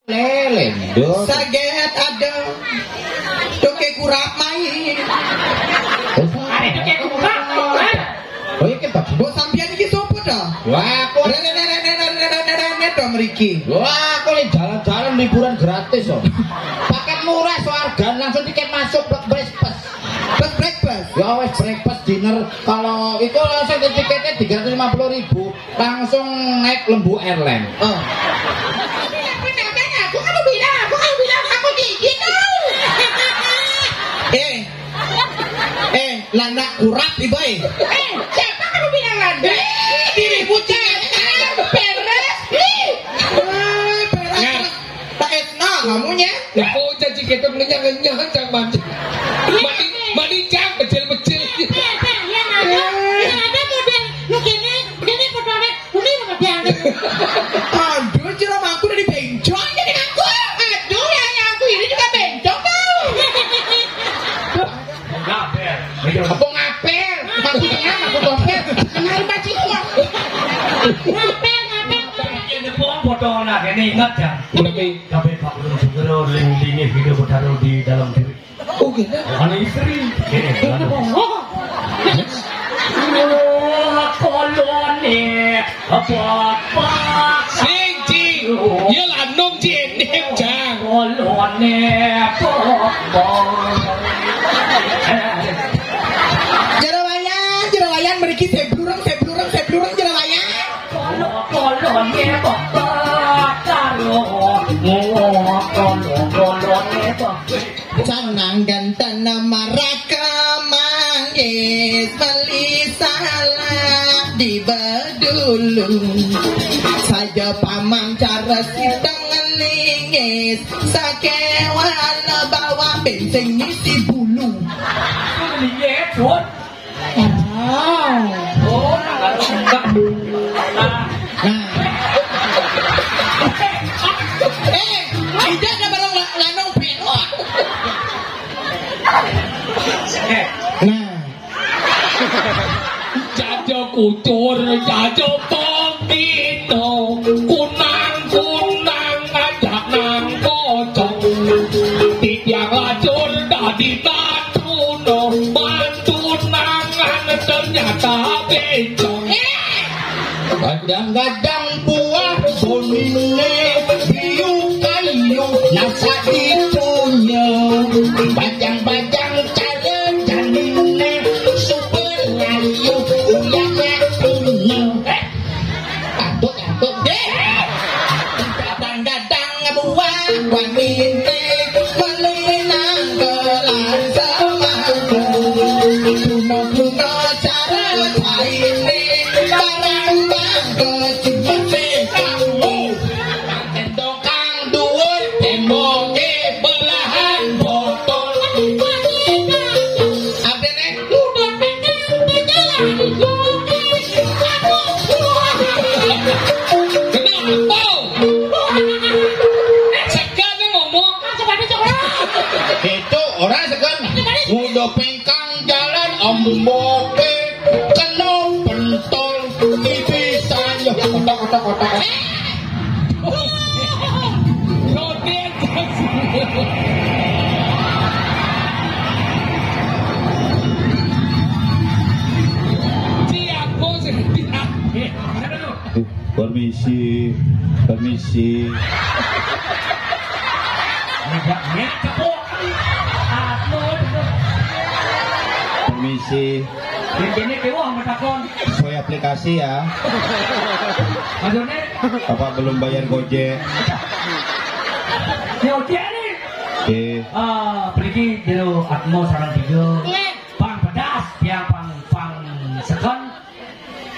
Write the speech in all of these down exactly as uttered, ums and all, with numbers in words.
Lele, Nduk. Saget ada. Tukik kurap main. Ada tukik kurap, kan? Oh, iki bagus. Mbok sampeyan iki sapa to? Wah, aku Rene, rene, rene, rene, rene, rene to mriki. Wah, aku nih jalan-jalan liburan gratis, oh. Paket murah, soargan, langsung tiket masuk, breakfast. Plus breakfast. Ya wes, breakfast, dinner. Kalau itu langsung tiketnya tiga ratus lima puluh ribu, langsung naik Lembu Airline. Oh. Aku kan bilang, aku kan bilang aku gigi tuh. Eh, eh, landak kurap ibu, eh. Eh, siapa kamu bilang landak? Eh, dirimu jangan beres. Ih. Eh, beres. Nah. Tak etna kamu nya. Kok janji kita ngenyah-ngenyah, cang mancing. Mani, mani, cang, kecil-kecil. Eh, eh, eh, yang ada, yang ada model lu gini, gini fotonya, ini sama dia. Aduh, ceramahku dari bencong jadi aku. Aduh, ya, ya, aku ini juga bencong tuh. Ngapel. Apa ngapel? Aku tengah, aku dompet. Kenal bajingan. Ngapel, ngapel, ngapel. Ini pun foto anak ini, ingat, Jang? Tapi Pak Gubernur Sugero, link-linknya video bertaruh di dalam diri. Oke, dah. Anak istri. Ini, anak istri. Oh, kolone, apa, apa? Sing, Ji. Ya lah, nom, Ji, enem, Jang. Kolone, apa, apa? Jero Wayan, Jero Wayan, mriki seblureng, seblureng, seblureng, Jero Wayan. Kolo-kolone bebek karo, kolo-kolone bebek. Canang ganteng maraka manggis, beli salah di bedulu. Saja pamang cara sidang ngelingis, sakewala bawa bensin ngisi bulu. Ngelingis, Bun. Wow. Oh, nah, nah. Nah. Eh, tidak ada barang la-, lanong pelok. Eh. Nah. Jajo kucur, jajo pembito, kunang-kunang ngajak nang pocong. Titiang lacur dadi Tuno, mantu nangan ternyata bencong. Gadang-gadang buah bonine, biu kayu, nasa itunya. Bajang-bajang cara janine, super layu, uyahnya punya. Eh, takut, takut. Eh, gadang-gadang buah wanine, wanine nang gelang semangkuk. Guna-guna cara caine, barang bangko cuma sing kamu. Tembok kang duwe, temboke belahan botol. Artine? Udah pengen berjalan. Kenapa? Segan ngomong. Itu orang segan. Udah pengkang jalan, emboke kena pentol, pipisan ya kotak, kotak, kotak. Rodet. Ciapo sing diambil. Permisi, permisi. Nggak, nggak, tepuk. Aduh. Permisi. Ini, ini, ini, wah, metakon. Sesuai aplikasi ya. Maksudnya? Bapak belum bayar Gojek. Ya, oke, nih. Oke. Ah, pergi dulu, Atmo sarang tiga. Iya. Pang pedas, ya, pang, pang sekon.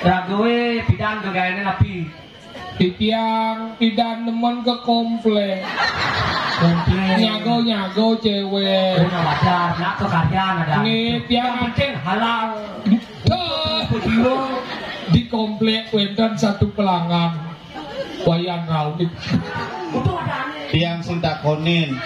Ragoe pidan ke gayane napi? Titiang pidan nemen ke komplek. Komplek. Nyago-nyago cewek. Udah wajar, nak pekerjaan ada. Nih, tiang yang penting halal. Dah. Video. Di komplek wonten satu pelanggan. Wayan Rauni. Itu ada aneh. Tiang sing takonin.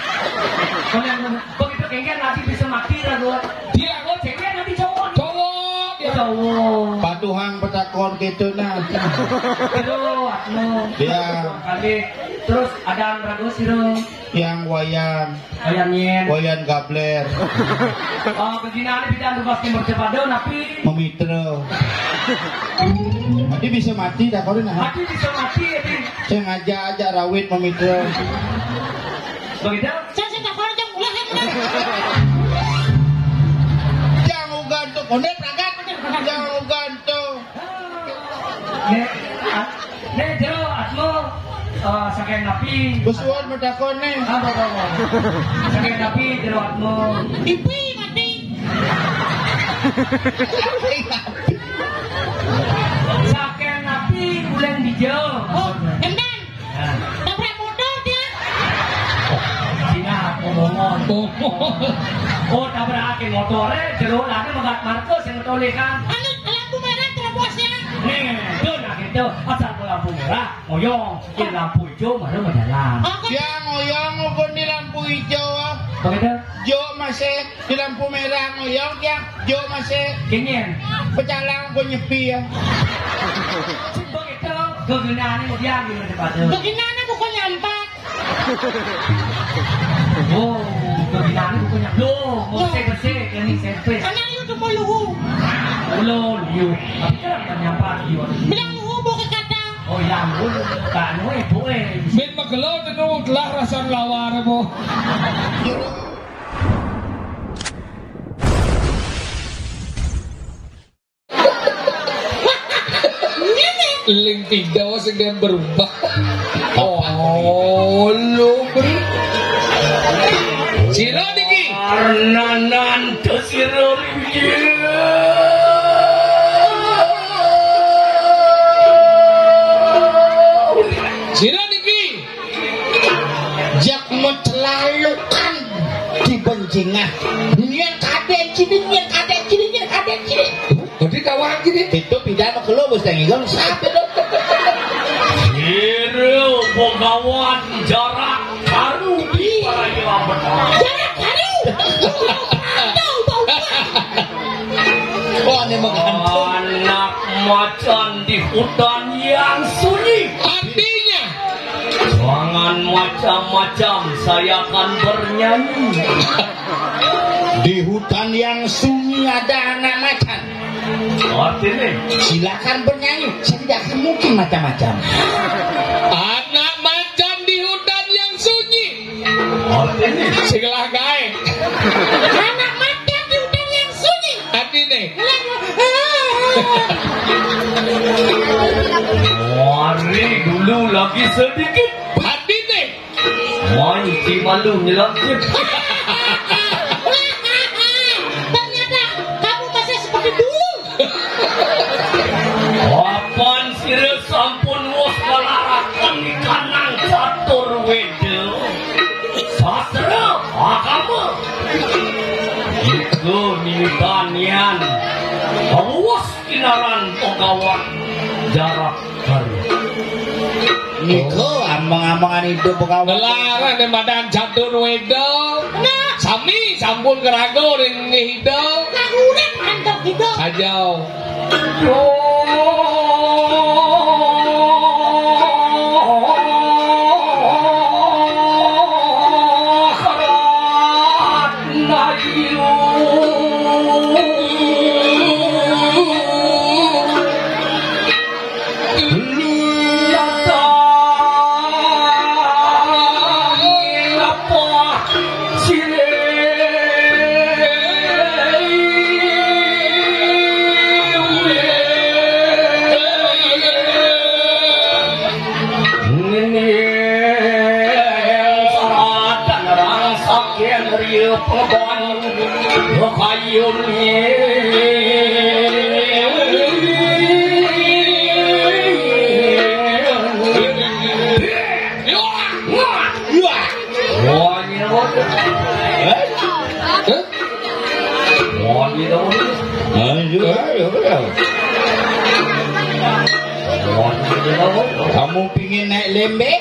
Kalau yang begitu kengken nanti bisa mati lah gua. Dia, oh, cewek nanti cowok. Cowok, ya. Cowok. Tuhang patakon kéto nah. Aduh, anu. Ya. Kali. Terus ada ragu sira. Yang Wayan. Wayan nyén. Wayan Gabler. Oh, keginané bidan tugas timur cepado napi? Memitra. Adi bisa mati dah kalau nah. Adi bisa mati, adi. Sing aja-aja rawit memitra. Begitu? Sing, sing, tak boleh, jangan ulah, jangan ulah. Jangan ugan tuh, koné pragat. Jangan ugan tuh. Né, ah, né, jero atmu, eh, saking napi? Besuan matakon né. Ah, bawa, bawa. Saking napi jero atmu? Ipi mati. Saking napi uleng dija? Oh, kendang. Nah. Tabrak motor dia. Cina, ngomong. Oh, tabraké motoré, jero lagi megat marka sing ngetolihang. Anu, lampu merah terobos ya. Nih, tuh, nah gitu. Asal lampu merah, ngoyong. Yén lampu ijo, baru mendalam. Aku Yang ngoyong ngukur di lampu ijo, ah. Begitu? Jo masih di lampu merah ngoyong, ya. Jo masih Kenyén. Pecalang pun nyepi, ya. Begitu, gegenané kemudian gimana, Pak? Gegenané bukan nyampak. Oh, gegenané bukan nyampak. Loh, bersih-bersih, cleaning service. Anak lu tuh mau luhu. Ulo, liu. Tapi kan bukan nyampak, liu. Bilang luhu, bawa ke kata. Oh, iya, Bu. Kak Noe, Bu, eh. Bin magelo tenu telah rasan lawar, Bu. Ling pida sing dia berubah. Oh, lo, Bro. Sira niki. Arnanan sira niki. Sira niki. Jak mencelalukan di benjingah. Nian kadén cini, nian kadén cini, nian kadén cini. Dadi kawan cini. Itu pidana kelo bos tangi gong. Siapa dong? Sira Begawan jarak karu di paraya benar. Jarak karu. Tahu, tahu, tahu. Oh, ini menggantung. Anak macan di hutan yang sunyi. Artinya? Jangan macam-macam, saya akan bernyanyi. Di hutan yang sunyi ada anak macan. Artinya? Silakan bernyanyi, saya tidak akan mungkin macam-macam. Anak macan di hutan yang sunyi. Artinya? Segelah gaé. Anak macan di hutan yang sunyi. Artinya? Mari dulu lagi sedikit. Artinya? Main si malu nyelakit. Ternyata kamu masih seperti dulu. Kapan sira sampun wus nglaraken kanang catur weda, sastra, agama? Iku nimitanian. Wus kinaran Begawan jarak karu. Niku ameng-amengan idup Begawan. Ngelarang ning badan catur weda. Sami sampun keraga ring Ida. Kang urip antuk Ida. Saja. Yen riya pebon kayun. Wah, nyebut. Wah, nyebut. Ayo, ayo, ayo. Wah, nyebut. Kamu pingin naik lembe?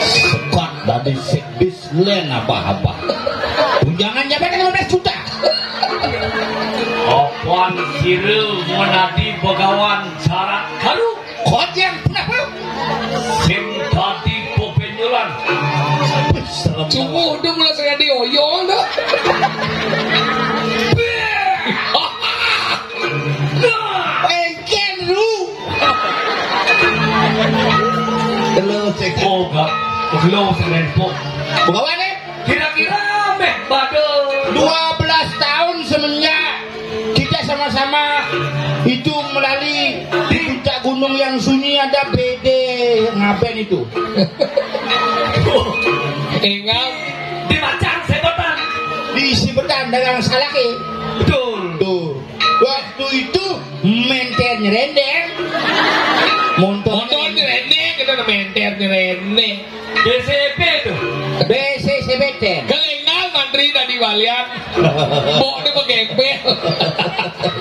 Sekat dadi sik bis lén abah-abah. Tunjangan jabatan lima belas juta. Apan sira menadi begawan syarat karu? Kot yang punah lu. Sing dadi bebenjolan. Cuma udah mulai saya dioyol dah. Engken lu. Telu cek. Oh, enggak. Belum, Seren, kok. Begawan, eh? Kira-kira meh pada dua belas tahun semenjak kita sama-sama itu melalui di puncak gunung yang sunyi ada B D ngaben itu. Enggak. Di Macang, Sebetan. Di Sibetan dagang salaki. Betul. Tuh. Waktu itu menter nyerendeng. Motor. Motor nyerendeng, kita menter nyerendeng. B C B tuh. B C C B ten. Kelingan mantri tadi walian. Bok dia pakai bel.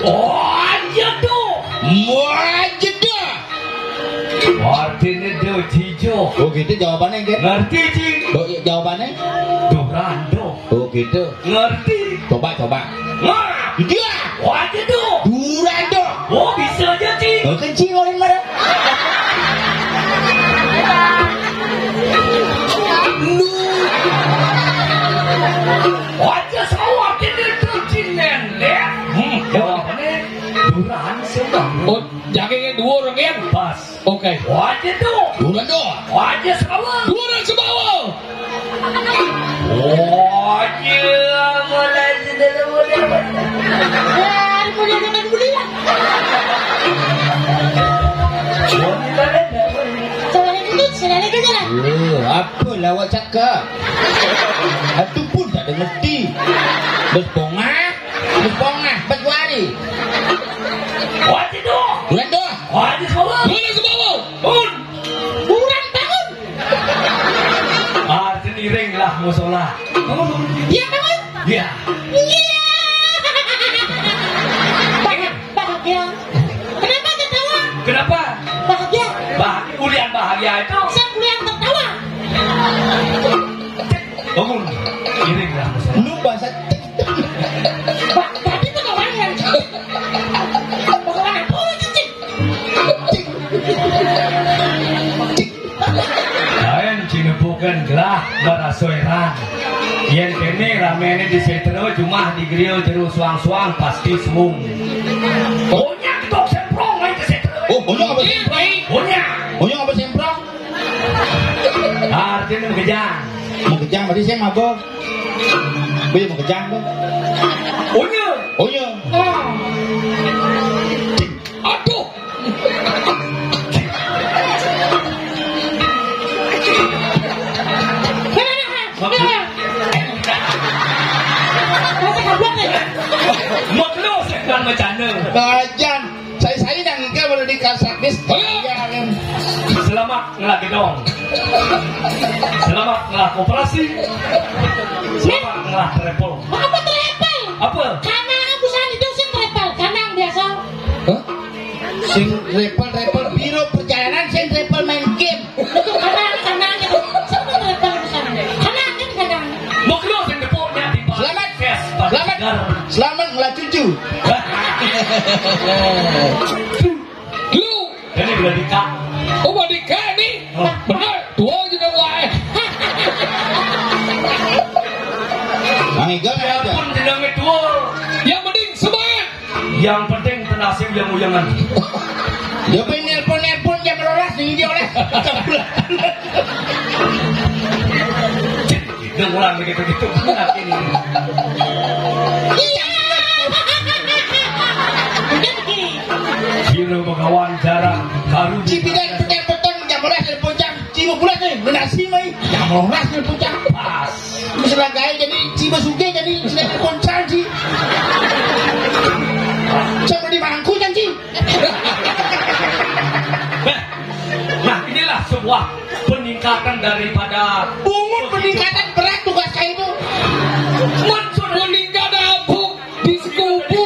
Oh, aja tuh. Wah, jeda. Artinya dia cijo. Oh, gitu jawabannya, Gen? Ngerti, Ci? Oh, iya, jawabannya? Durando. Oh, gitu. Ngerti? Coba, coba. Nah. Dia. Wah, aja tuh. Durando. Oh, bisa aja, Ci. Oh, kencing orang marah. Lu. Wah, aja sawah, kita tuh, Ci, nendek. Hmm, jawabannya Duran, sudah. Oh, jagingnya dua orang, Gen? Pas. Oke. Wajah tuh. Bulan doang. Wajah sama. Bulan sama. Wajah mulai jendela mulai. Wah, mulai dengan beli lah. Mulai. Salah ini, salah ini, salah. Eh, apa lawak cakap? Itu pun tak ada ngerti. Bos bongah, bos bongah, bos wari. Wajah tuh. Bulan doang. Wajah sama. Bulan sama. Pun. Bulan bangun. Ah, seni ring lah musola. Bangun, bangun. Iya, bangun. Iya. Iya. Bah-, bahagia. Kenapa ketawa? Kenapa? Bahagia. Bahagia. Ulian bahagia itu. Saya ulian tertawa. Bangun. Ring lah musola. Lu bahasa cek. Bah, tadi tuh orang yang cek. Bukan aku, cek. Lain cinepukan gelah barasoeran. Yen kene ramene di Setero, cuma di griya jero suang-suang pasti suung. Onya ketok semprong main ke Setero. Oh, onya apa? Iya, baik. Onya. Onya apa semprong? Artinya mengejang. Mengejang berarti saya mabok. Gue mengejang tuh. Onya. Onya. Aduh. Maklo sekan macana. Bajan. Saya-saya nang ikan boleh di Karsaknis. Iya, kan. Selamat ngelah gedong. Selamat ngelah koperasi. Selamat ngelah travel. Apa travel? Apa? Karena aku sana itu sing travel, karena biasa. Hah? Sing travel, travel biro perjalanan, sing travel main game. Itu karena, karena itu. Siapa travel di sana? Karena kan kadang. Mau keluar sing tepuknya di Selamat. Selamat. Selamat ngelah cucu. Lu. Ini udah nikah. Oh, mau nikah nih? Oh. Bener, tua juga wae. Mang Igal ya aja. Pun jenenge tua. Yang penting semangat. Yang penting tenasib yang uyangan. Ya pengen nelpon-nelpon jam rolas ning dia oleh. Itu orang begitu-gitu. Benar ini. Kira begawan jarak karu. Cibidan peteng-peteng jam rolas nelpon jam. Ciba bulan nih, lunasi mai. Jam rolas nelpon jam. Pas. Mesra gaé jadi Ciba sugih jadi Ciba poncal, Ci. Sama di Mangku, Ci. Nah, inilah sebuah peningkatan daripada bungut peningkatan berat tugas saya itu. Maksud peningkatan apa? Di Sekubu.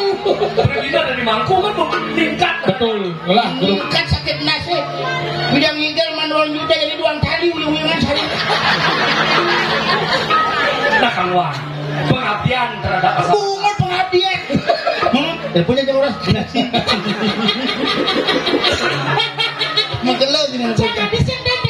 Pergi dari Mangku kan meningkat. Betul. Lah, meningkat sakit nasib. Bidang nginggil manual juta jadi duang tali, uyung-uyungan sari. Nah, kaluar pengabdian terhadap masyarakat. Bunga pengabdian. Hmm? Ya punya jam orang. Magelar gini. Jangan disendiri.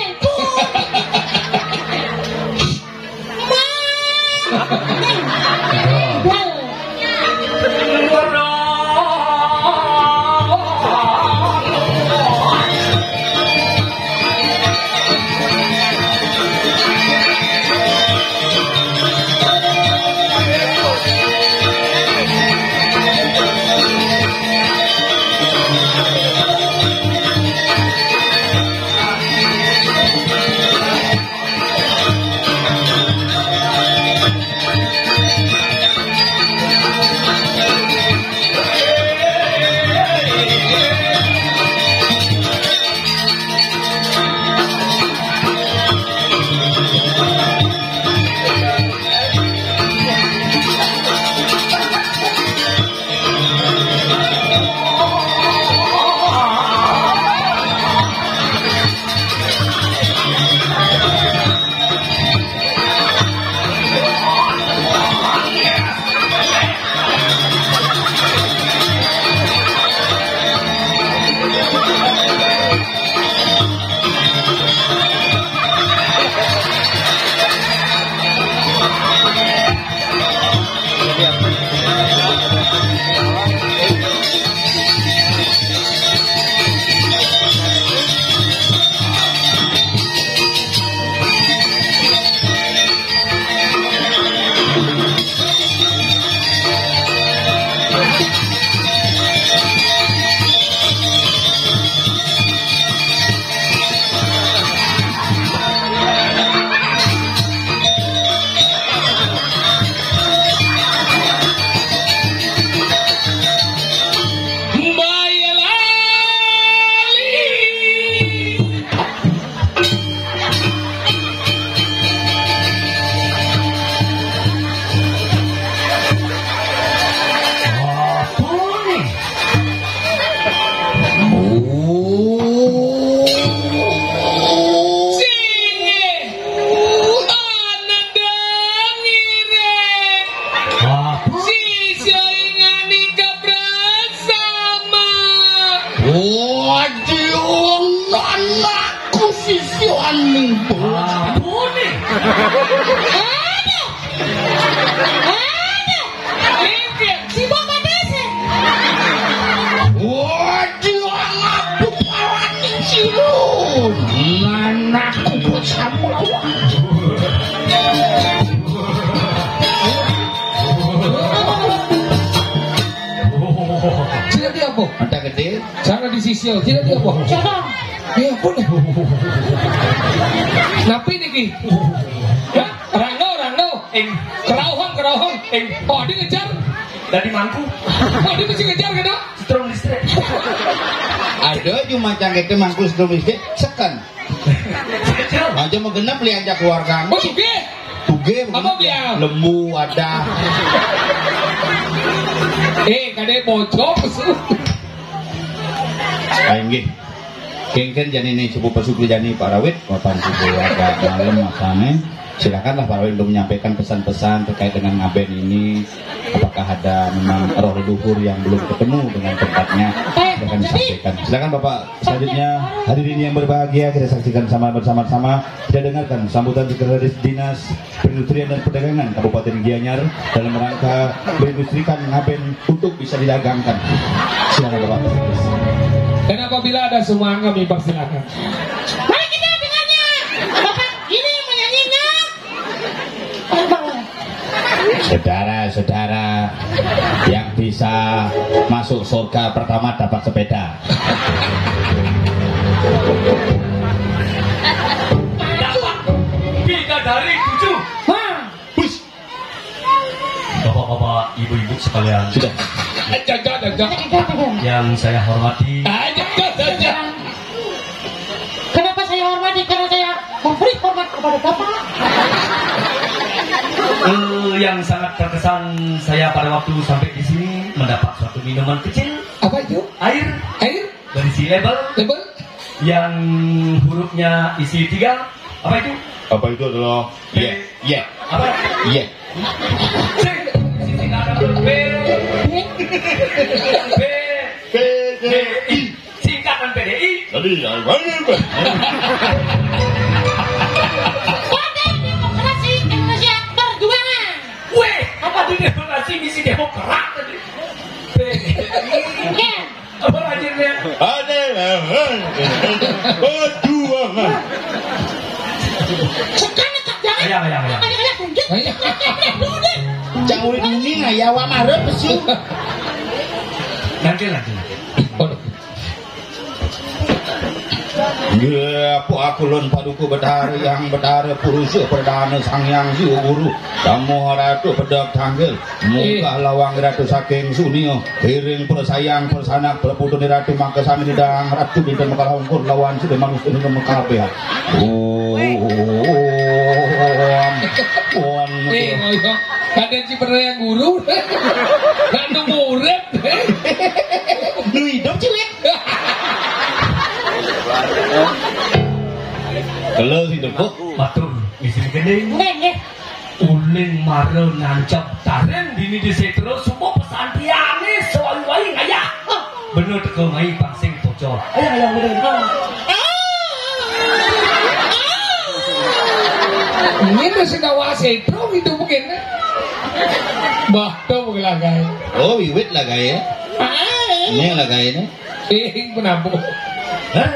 Sini, ana dangire. Apa? Sisa ingani kaprasama. Waduh, anakku siswani. Apa nih? Aduh. Aduh. Mikir. Si Bapak Desa. Waduh, anak kepala kecil. Anakku bersama. Sira di apa? Mata gede. Cara di sisi, sira di apa? Cara. Ya, boleh. Napi niki? Ya, rangno, rangno. Ing. Kerauhong, kerauhong. Ing. Oh, dia ngejar. Dari mangku. Oh, dia mesti ngejar, kan, Dok? Setrum listrik. Ada cuma cangkete mangku setrum listrik, seken. Aja mau genep li ajak keluarga. Oh, juga. Tuge apa dia? Lembu ada. Eh, kade bocok. Ah, inggih. Kengken jani ini cukup pasuk jani Pak Rawit, kapan sudah agak malam masane. Silakanlah Pak Rawit untuk menyampaikan pesan-pesan terkait dengan ngaben ini. Apakah ada memang roh leluhur yang belum ketemu dengan tempatnya? Silakan disampaikan. Silakan Bapak. Selanjutnya, hadirin yang berbahagia, kita saksikan sama bersama-sama, kita dengarkan sambutan Sekretaris Dinas Perindustrian dan Perdagangan Kabupaten Gianyar dalam rangka berindustrikan ngaben untuk bisa didagangkan. Silakan Bapak. Dan apabila ada sumbangan, kami persilakan. Mari kita dengannya. Bapak ini menyanyinya. Saudara-saudara yang bisa masuk surga pertama dapat sepeda. Dapat bidadari tujuh. Hah? Bus. Bapak-bapak, ibu-ibu sekalian. Sudah. Aja, aja, aja. Yang saya hormati. Aja, aja, aja. Kenapa saya hormati? Karena saya memberi hormat kepada Bapak. Eh, yang sangat terkesan saya pada waktu sampai di sini mendapat suatu minuman kecil. Apa itu? Air. Air? Berisi label. Label? Yang hurufnya isi tiga, apa itu? Apa itu adalah Y? Y. Apa? Y. Sing, sing, sing, ada B. B. B D I. Singkatan P D I. Tadi, ya, mana, Pak? Partai Demokrasi Indonesia Perjuangan. Weh, apa tuh demokrasi, misi demokrat tadi? P D I. Iya. Apa lagi, Nek? Ada, perjuangan. Sekarang, Kak, jangan. Ayo, ayo, ayo. Ayo, ayo, tunjuk. Ayo. Dulu deh. Cak Ulit ini nggak ya, awak marah, pesu. Nanti, nanti, nanti. Nggih, apa aku lon paduka Betara Hyang Betara Purusa Perdana Sang Hyang Siwa Guru. Tamu ratu pedek tanggil. Munggah lawang ratu saking sunia. Iring persayang persanak perputune ratu mangkasami didang ratu dinten mekalah ungkur lawan sida manusia dinten mekabeh. Om. Om. Eh, ngoyo. Kadang si pernah yang guru. Ratu murid. Lu hidup, Cilik? Kalau si Depok. Matur, misi gending. Nggih, nggih. Uling mara nancep taring dini di Setro, semua pesantiane sewai-wai ngayah. Oh. Bener teko mai pangsing pocol. Ayo, ayo, bener. Oh. Ini wis gawa Setro gitu mungkin. Bah, tuh mungkin lagai. Oh, wiwit lagai ya. Ini lagai ini. Eh, penampung. Hah?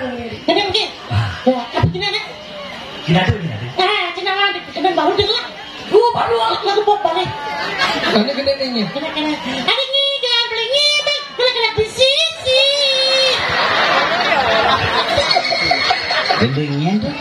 Bener, nggih. Ah. Ya, apa gimana? Gimana tuh, gimana tuh? Ah, gimana? Kena baru dulu lah. Lu baru lah, lagu pop balik. Ini gede nih. Kena, kena. Ada ngigal, beli ngibang, kena, kena di sisi. Gendingnya tuh.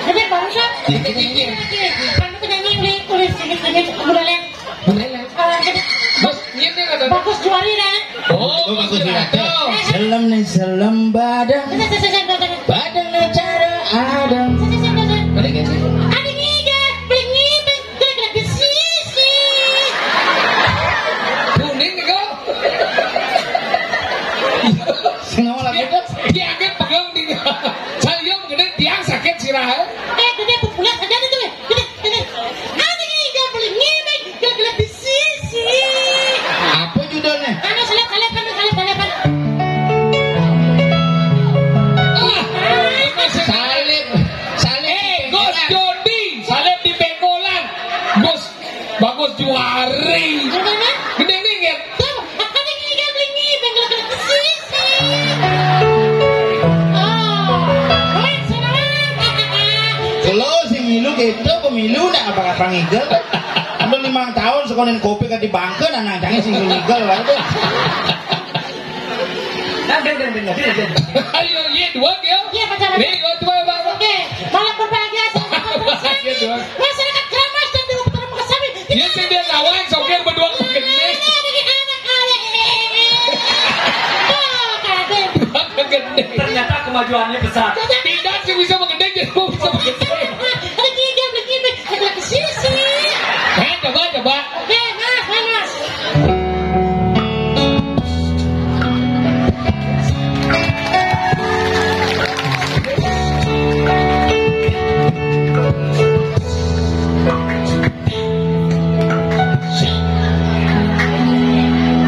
Kena baru kan? Iya, iya, iya. Kan penyanyi yang beli tulis sedikit-sedikit, udah, Len. Udah, Len. Kalau gede. Bos, iya, iya, ada. Bagus Juari, Len. Oh, Bagus Juari. Selem nih, selem badang. Saya, saya, saya, saya, saya. Badang nih cara adang. Saya, saya, saya, saya. Balik aja. Ada ngigal, beli ngibang. Kuning nih, kok. Sing ngomong lagi tuh. Dia, dia agak pegang di saya, yang gede tiang sakit sirah. Eh, gede pukulan saja itu, eh. Gede, gede. Ada ini, gak boleh ngibing, gak boleh di sisi. Apa judulnya? Anu, salep, salep, anu, salep, salep, anu. Ah, salep, salep. Eh, Gus Jody, salep di Pengkolan. Gus Bagus Juari. Gimana? Gede nih, Gem. Tuh, makanya gini kan beli ngibing, kalau kena pesisi. Oh, keren, senang. Kalau si Milu gitu, pemilu ndak apa-apa ngigel. Udah lima tahun sekolah kopi kan di bangke, nah, nah, jangan si ngigel lah itu. Nah, dan, dan, dan, dan, dan. Ayo, iya, dua, Gem. Iya, pacaran. Nih, dua, dua, dua, dua. Oke, malam berbahagia, selamat bersenang. Iya, dua. Masyarakat Keramas dan di Kota Makassar. Iya, sing dia lawan, sokir berdua kegene. Anak, anak, anak, eh, eh, eh. Oh, kade. Kegene. Ternyata kemajuannya besar. Tidak sih bisa menggede, jadi mau bisa menggede. Ada tiga, ada tiga. Ada ke sini, sini. Eh, coba, coba. Oke, mas, mas, mas.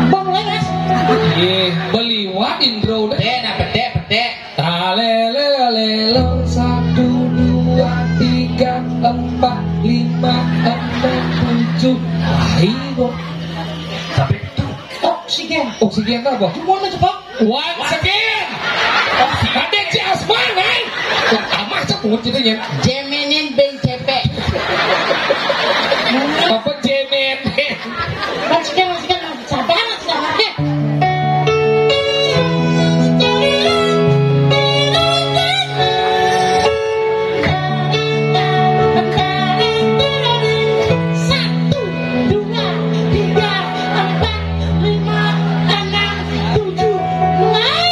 Bang, mulai, Mas. Iya, beliwat intro deh. Dek, nah, pedek, pedek. Talelelelo, satu, dua, tiga, empat, lima, enam, tujuh. Ayo. Sampai itu. Oksigen. Oksigen apa? Gimana tuh, Pak? Once again. Ada si Asman, eh. Tamah cek buat gitu ya. Jemenin ben cepek. Apa jemen? Once again, once again, sabar, sabar. Satu, dua, tiga, empat, lima, enam, tujuh, mulai.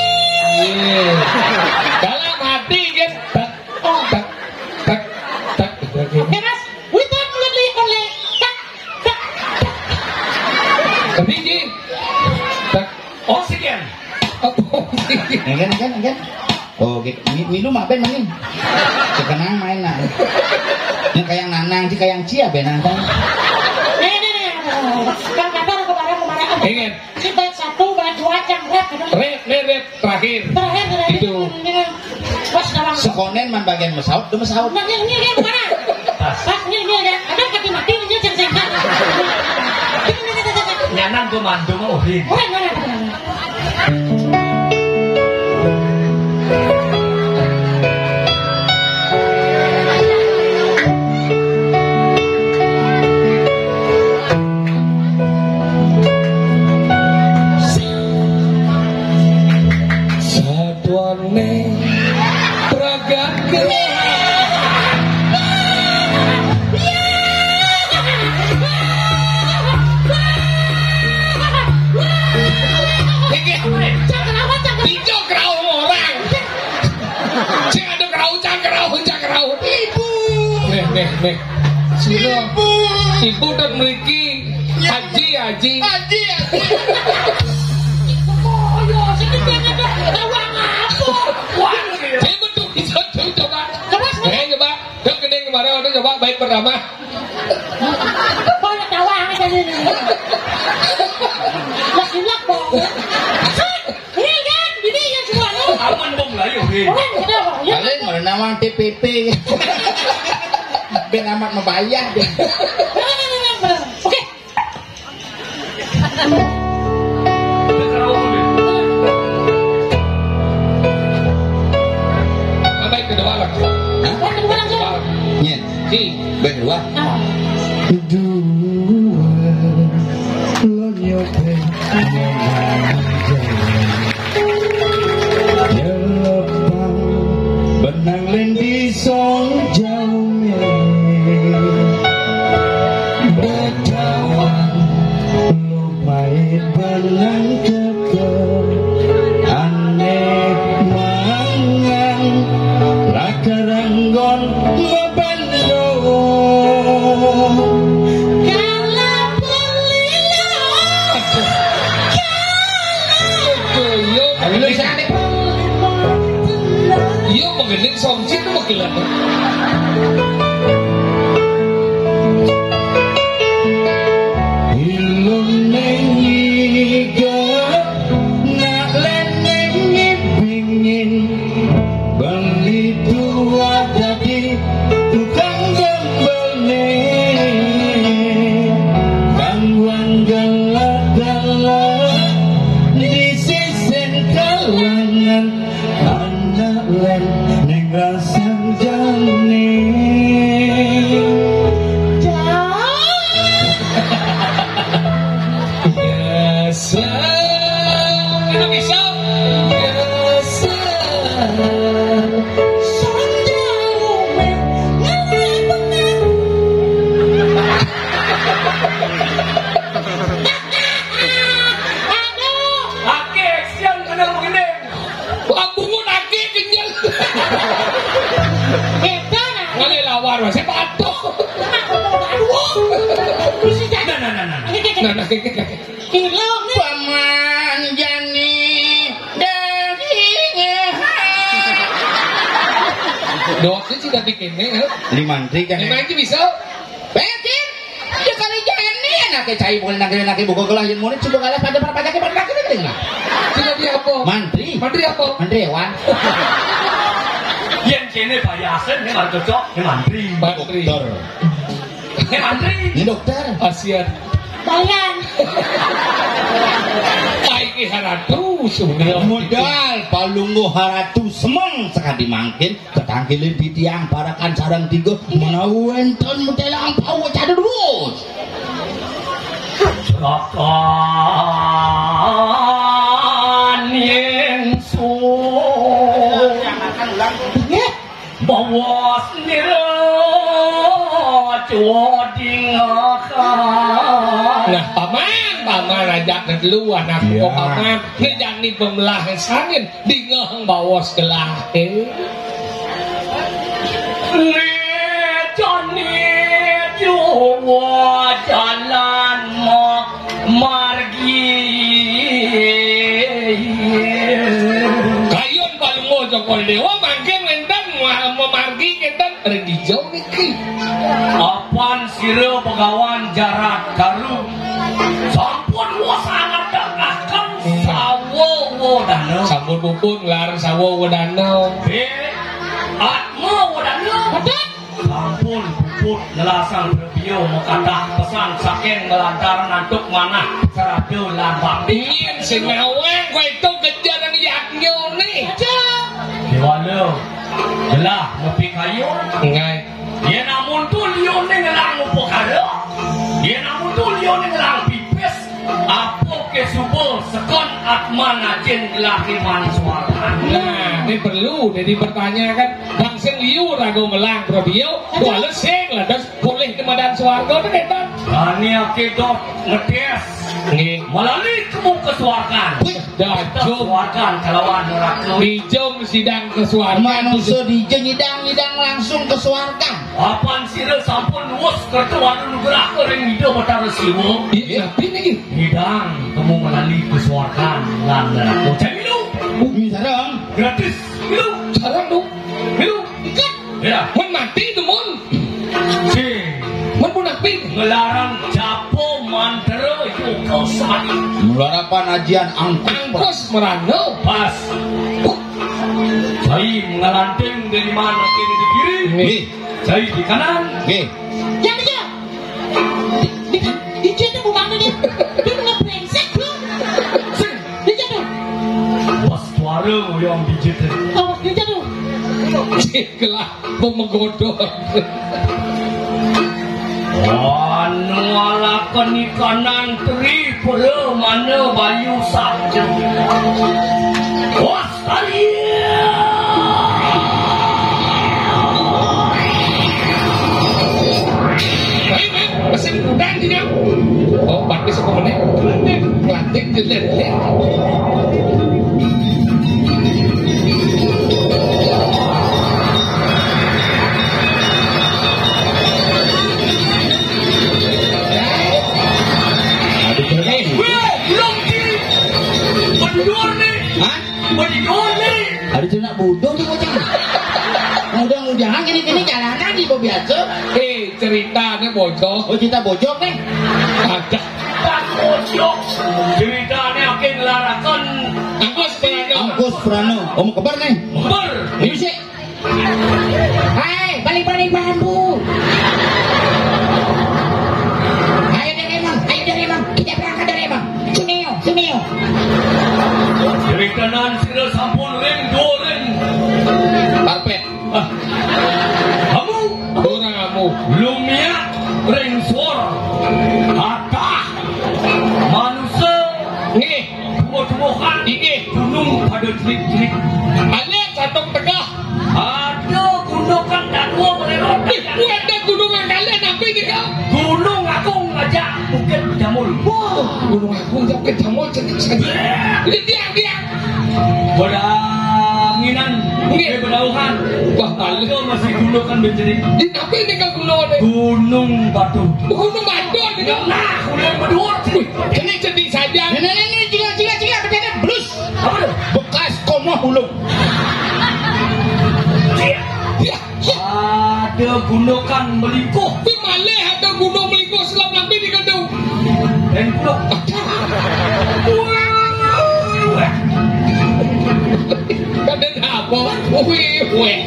Iya. Dalam hati kan, tak, tak, tak, tak, Milu maben mani. Sekenang main nah. Yang kayang nanang, si kayang cia benang kan. Nih, nih, nih. Bang Katar kemarin, kemarin. Ingat. Ini bait satu, bait dua, cang rap gitu. Rap, nih rap terakhir. Terakhir, terakhir. Itu. Ini, ini. Pas sekarang. Sekonen man bagian mesaut, tuh mesaut. Nah, ini, ini, ini, mana? Pas. Pas, ini, ini, ya. Ada kaki mati, ini, cang, cang, cang. Ini, ini, ini, ini, ini. Nyanang gua mandu mah, Uhin. Uhin, mana? Satuane pragat. Iki apa? Cak, kenapa, Cak? Ijo kerauh orang. Cek ada kerauh, cak kerauh, cak kerauh. Ibu. Nih, nih, nih. Sira. Ibu. Ibu dan mriki. Iya. Aji, aji. Aji, aji. Oh, iya, sing kene ada tawang apa? Wah, dia betul bisa coba. Coba, coba. Eh, coba. Yuk, gini kemarin udah coba baik pertama. Banyak tawang aja ini. Lah, silap, Bang. Ini kan, ini yang semua, no? Aman, Bang, lah, yuk, hei. Orang, kenapa? Ya. Kalian mana nawang T P P? Ben amat membayar deh. Oke. Apa yang kedua lagi? Hah? Yang kedua langsung. Nyen. Si. Beh, wah. Ah. Dua. Lo nyope. Nyelopang benang lendi song jaume. Bedawan lo mait benang teke. Ane mangan lakaranggon. Aduh. Aduh, yo. Ayo, lu sing aneh. Yo, menggending somjin, menggelar. Ilung nengi. Nak leneng ngibingin, beli dua dadi tukang gembelne. Kang wan galak-galak di sisen kalangan, anak len neng rasang jane. Dasar. Kenapa bisa? Dasar. Sonda rumah ngelai benang. Aduh. Oke, action, bener begini. Wah, bungut ake kenyal. Edan, ah. Kali lawan, masih batuk. Aduh. Bisa jadi. Nah, nah, nah, nah, nah. Nah, nah, kayak, kayak, kayak. Film nih. Paman Jani dari Ngeha. Doa sih tidak bikinnya, ya. Lima menteri kan, ya? Lima menteri bisa. Betin. Ya kali jani anake cai boleh nangkil anake buka gelah yen murid coba kalah pada para pajake pada nangkil nangkil lah. Sudah dia apa? Mantri. Mantri apa? Mantri hewan. Yen kene bayasen ne mar cocok ne mantri. Mantri. Dokter. Ne mantri. Ne dokter. Asian. Bayan. Kaiki haratu sebenarnya. Modal palungguh haratu semeng sekadi mangkin. Ketangkilin titiang parakan sareng tiga menawi wénten mutelang pawa cadet terus. Rakan yén sun bawas nira coding akan. Nah, paman, paman ajak dulu anakku. Iya. Paman, ngejani pemelahan sangin. Dingeh bawas gelahe. Lecane juwa jalan ma-, margi. Kayun palungguh Joko Dewa Jauh niki. Apan sira Begawan Jarat Karu sampun wus angatekaken sawa wedana. Sampun puput nglar sawa wedana. Nggih. Atma wedana. Betul. Sampun puput nelasang Brebia makatah pesan saking ngelantaran antuk manah, srada lan bakti. Yen sing nawang kowe itu kejaran yadnyane. Aja. Dewala, gelah nepi kayun. Nggih. Yen amun tu liune ngelang upakara, yen amun tu liune ngelang pipis, apa ke suba sekon atman ajin gelah iman suarga. Nah, ini perlu jadi pertanyaan kan. Bang sing liu raga melang Brebia, kuala sing lantas boleh ke madan suarga tu ketan. Kani ake dot ngetes. Nggih. Melalui kemu kesuargan. Wih, dah, jom. Kesuargan kelawan neraka. Dijom sidang kesuargan. Manusia dijeng nyidang-nyidang langsung kesuargan. Apan sira sampun nuwus kerta anugerah ring Ida Batara Siwa. Iya, napi niki? Nyidang temu melalui kesuargan lan neraka. Cai milu. Umi sareng. Gratis. Milu. Sareng tu. Milu. Ikat. Ya. Mun mati tu mun. Sing. Mun pun napi? Ngelarang japa mantra yoga semanik. Ngelarang panajian angkus. Angkus merana. Pas. Cai ngelanting dari mana kiri di kiri. Nih. Cai di kanan. Nggih. Yang dia. Di, di, di situ bukan dia. Dia kena brengsek, bro. Sing. Di situ. Bos suara yang di situ. Oh, di situ. Cik lah, mau menggodok. Anu ala kenikanan tri pura mana bayu sabda. Wah, sekali. Ayo, ayo, mesin udah sini. Oh, pakai sepuluh menit. Pelatih jelet. Aduh, keren. Weh, belum di. Berdua nih. Hah? Berdua nih. Ada tu nak bodoh tu macam. Mudah-mudahan kini-kini jalanan ni biasa. Eh, cerita ni bocor. Oh, cerita bocor ni. Ada. Tak bocor. Cerita ni akan ngelarakan. Angkus Prano. Angkus Prano. Oh, mau kebar ni. Kebar. Musik. Hai, balik-balik bambu. Ayo deh, Emang. Ayo deh, Emang. Kita berangkat deh, Emang. Sumio, sumio. Dirikenan sira sampun ring dua ring. Karpet. Ah. Kamu. Orang kamu. Lumiak ring suara. Atah. Manusia. Nggih. Tumbuh-tumbuhan. Inggih. Gunung pada jerit-jerit. Alit satung tegah. Ada gundukan dadua melelot. Ih, ada gunung yang kalian napi ni kau? Gunung Agung aja Bukit Jamul. Wah, Gunung Agung aja Bukit Jamul jerit saja. Ini tiang, tiang. Bedanginan. Nggih. Eh, bedauhan. Wah, balik. Ada masih gundukan menjerit. Di napi ni kau gunung ni? Gunung Batu. Gunung Batu ni kau? Nah, gunung berdua. Wih, jerit-jerit saja. Ini, ini, ini, juga, juga, juga, berjalan, blus. Apa tu? Bekas komoh ulung. Ya, ya. Ada gundukan melingkuh. Di malih ada gunung melingkuh selam nabi di gedung. Dan pula. Ada apa? Wih, wih.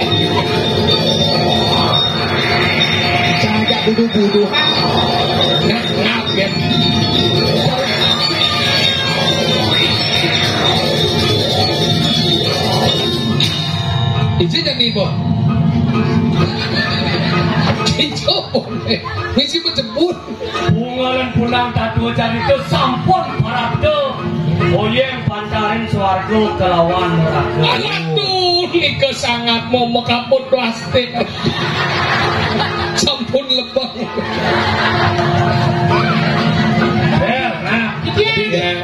Cagak budu-budu. Nah, nah, ya. Ije jani, Bos. Ijo boleh. Misi menjemput. Bungalan pulang tatu carita sampun parabda. Oyeng pantaring swarga kelawan neraka. Aduh, nika sangat mau mekaput plastik. Sampun lebeng. Eh, nah, iya.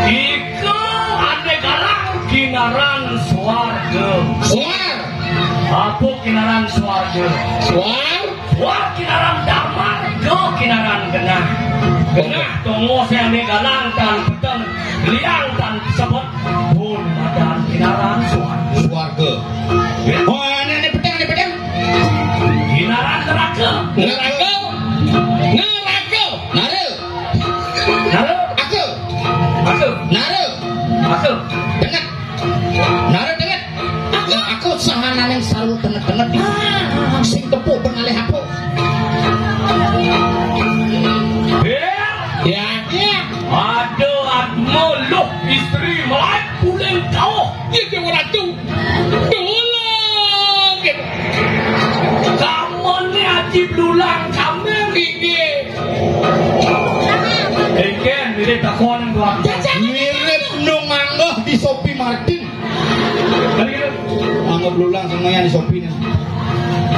Ika ane galang kinaran swarga. Suar. Apa kinaran swarga? Suar. Suar kinaran damar, ga kinaran genah. Genah tongos yang ane galang tan peteng, liang tan sebet, pun madan kinaran swarga. Swarga. Oh, ane, ane peteng, ane peteng. Kinaran Neraka. Neraka. Nara. Nara. Aku. Aku. Nara. Aku. Dengar. Nara dengar. Aku, aku sahananing saru tenget-tenget. Sing tepuk pengalih aku. Ya. Ya. Ada atma luh istri melai puling kau. Ya, Dewa Ratu. Tolong. Kamane Aji Blulang Kamel. Inggih. Engken, ini takon, Tuan. Mirip nang manggoh di Sophie Martin. Tadi gitu. Manggoh blulang semuanya di Sophie nih.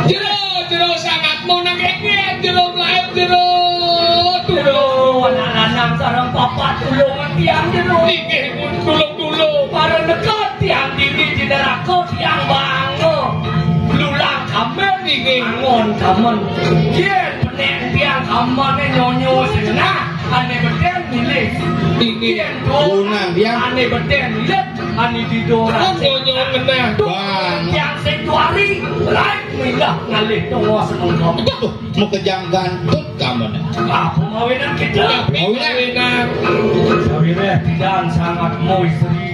Jero, jero sangat mau nang kene, jero melayu, jero. Jero, anak lanang sareng papat tulungan tiang jero. Inggih, tulung-tulung. Para nekot tiang diri di neraka tiang bangun. Blulang Kamel niki. Angon Kamel. Yen penek tiang Kamel nyonyo senah, ane beten milih. Niki. Yen do, unang tiang. Ane beten milih, ane didora. Nyonyo ngenah. Bang. Tiang sing tuari, lain milah ngalih tua senengkok. Aduh, mau kejang gantut kamu nih. Apa mawinan kita? Mawinan. Sawireh pidan sangat mau istri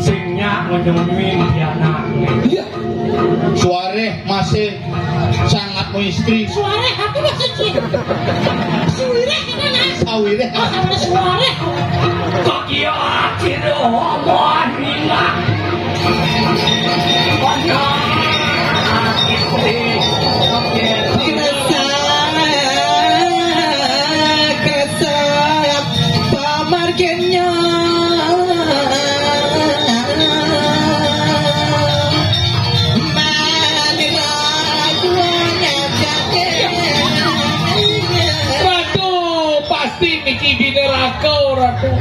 sing nyak ngenyonyoin pianak. Iya. Suareh masih sangat mau istri. Suareh apa maksudnya? Suareh apa, Mas? Sawireh. Oh, sama suareh. Kok iya akhirnya omongan minat. Kerasa, kerasa, pamarganya. Ratu, pasti niki di neraka, Ratu.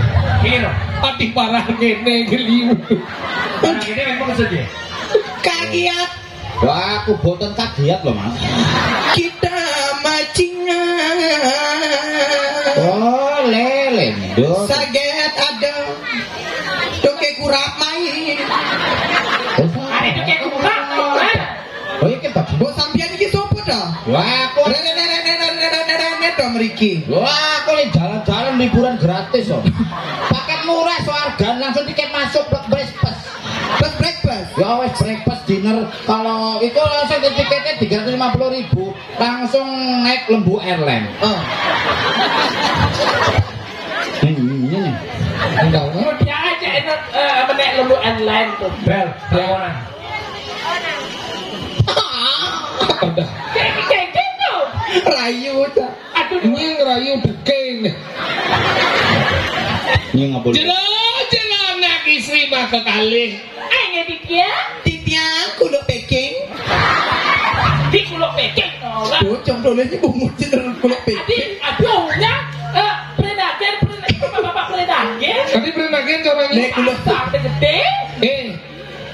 Iya. Ati parah kene geliu. Nah, ini memang saja. Kagiat. Wah, aku boten kagiat loh, Mas. Kita macingan. Oh, lele, Nduk. Saget ada. Toke kurap main. Oh, ada toke kurap, Mas. Oh, iki, Pak. Mbok sampeyan iki sapa to? Wah, aku Rene, rene, rene, rene, rene, rene, to mriki. Wah, aku lagi jalan-jalan liburan gratis, loh. Paket murah, soargan langsung tiket masuk, Pak Bres. Bus breakfast. Ya wes, breakfast, dinner. Kalau itu langsung tiketnya tiga ratus lima puluh ribu, langsung naik Lembu Airline. Oh. Ini, ini nih. Enggak. Dia aja enak, eh, menek Lembu Airline tuh. Bel, ya. Orang. Udah. Kayak, kayak gitu. Rayu udah. Aduh. Ini ngerayu deging. Ini nggak boleh. Jero, jero anak istri mah kekalih. Ayo, Ditya. Ditya, kuluk peking. Di kuluk peking, ora. Bocong dolenya bungut, jero kuluk peking. Adi, aduh, ya. Eh, predagen, predagen, bapak-bapak predagen. Tadi predagen, corongnya. Nek kuluk. Sampai gede. Eh,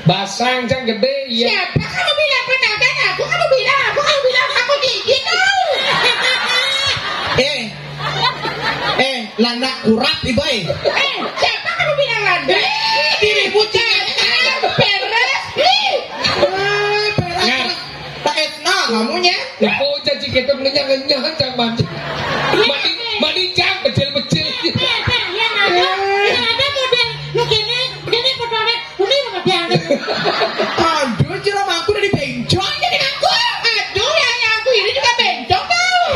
Basang cang gede, iya. Siapa kamu bilang penantang aku? Kamu bilang aku, kamu bilang aku gigi kau. Eh, eh, landak kurap, Ibai. Eh, siapa kamu bilang landak? Eh, dirimu cakap, beres. Ih. Eh, beres. Nah. Tak etna kamunya. Nah, oh, caci kita ngenyang-ngenyang, cang mancing. Iya, mandi, eh. Mandi, cang, becil-becil. Eh, eh, eh, yang ada, yang ada model lu gini, gini, model Uni apa biang? Aduh, jero mangku dari bencong jadi mangku. Aduh, ya, ya, aku ini juga bencong, tau.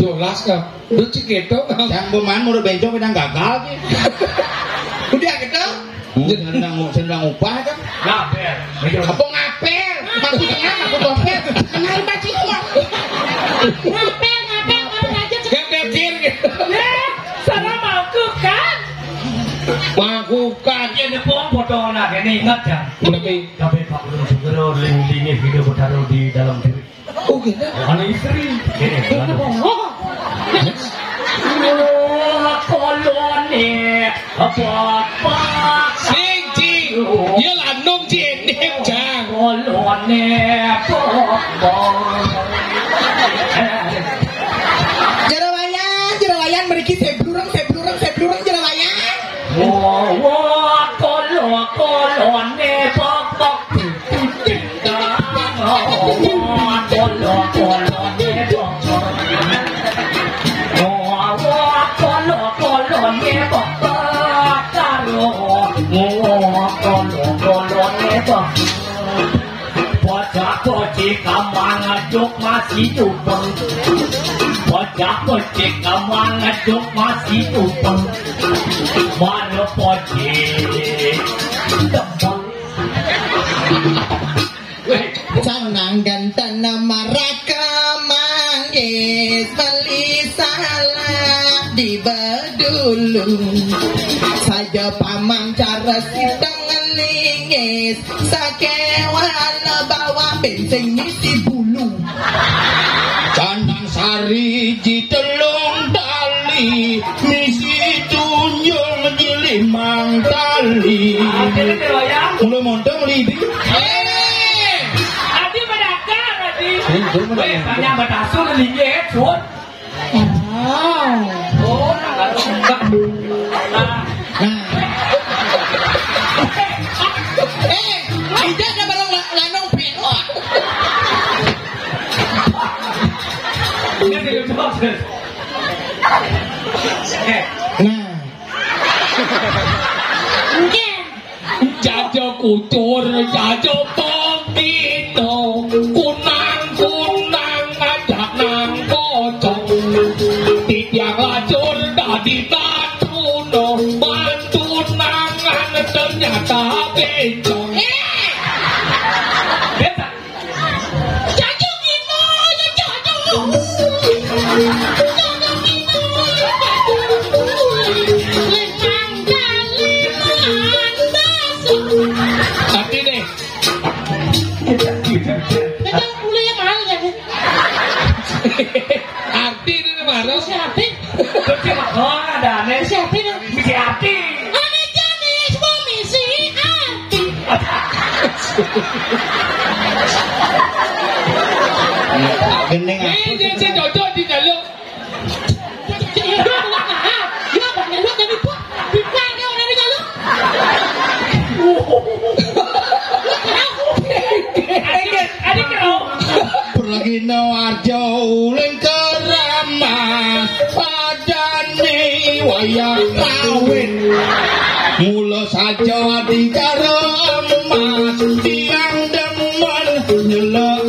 Jelas, kan? Lu cik gitu, kan? Yang pemain udah bencong, udah gagal, ki. Udah gitu? Hmm, sendang, sendang upah, kan? Ngaper. Apa ngaper? Mangku tengah, mangku dompet. Kenal baju, Bang. Ngaper, ngaper, ngaper aja. Ngaper, kir, gitu. Eh, salah mangku, kan? Mangkukan. Ya, nepung foto anak ini, ingat, ya? Tapi Pak Gubernur Sugero, link-linknya video bertaruh di dalam diri. Oh, gitu. Anak istri. Ini, anak. Oh, kolone, apa-apa. Sing, Ci. Ya, lanung, Ci, enem, Jang. Kolone, apa-apa. Jero wayan, jero wayan, mriki seblureng, seblureng, seblureng, jero wayan. Wo, wo, kolo, kolone, pok, pok, pok, pok. Pojé kamang ngaduk masih tupeng. Pojak pojé kamang ngaduk masih tupeng. Mara pojé tembang. Canang ganteng maraka manggis beli salah di bedulu. Saja paman cara sidang ngelingis. Sakewala bawa bensin ngisi bulu. Canang sari ji telung tali, misi tunjung ji limang tali. Mulai monto melibi. Eh, adi madakar, adi. Sing, sing, Weh, madakar. Banyak batasun linggih, sun. Oh. Oh, nah, kalau enggak. Nah. Nah. Eh, tidak ada balong la-, lanong piro. Ini tidak jelas. Eh. Nah. Nggih. Jaja kucur, jaja pengkita, kunang-kunang ngajak nang pocong. Titiang lacur dadi tatuna, bantunangan ternyata bencong. Eh! Jancuk kita, jancuk, jancuk. Jancuk kita, jancuk. Lintang kali masuk. Artine. Kita kuliah mahal ya, Bu? Artine, Mas. Siapa? Terus dia mah, oh, ada aneh. Siapa, Bu? Misi ati. Ane jane wong misi ati. Gending aku. Ini sing cocok di jaluk. Ya, Pak, jaluk jadi, Bu. Bukan, ya, orang di jaluk. Adik, adik, Perlagina warja uling keramas, padane wayah kawin. Mula saja adhikara emas, tiang demen nyelek.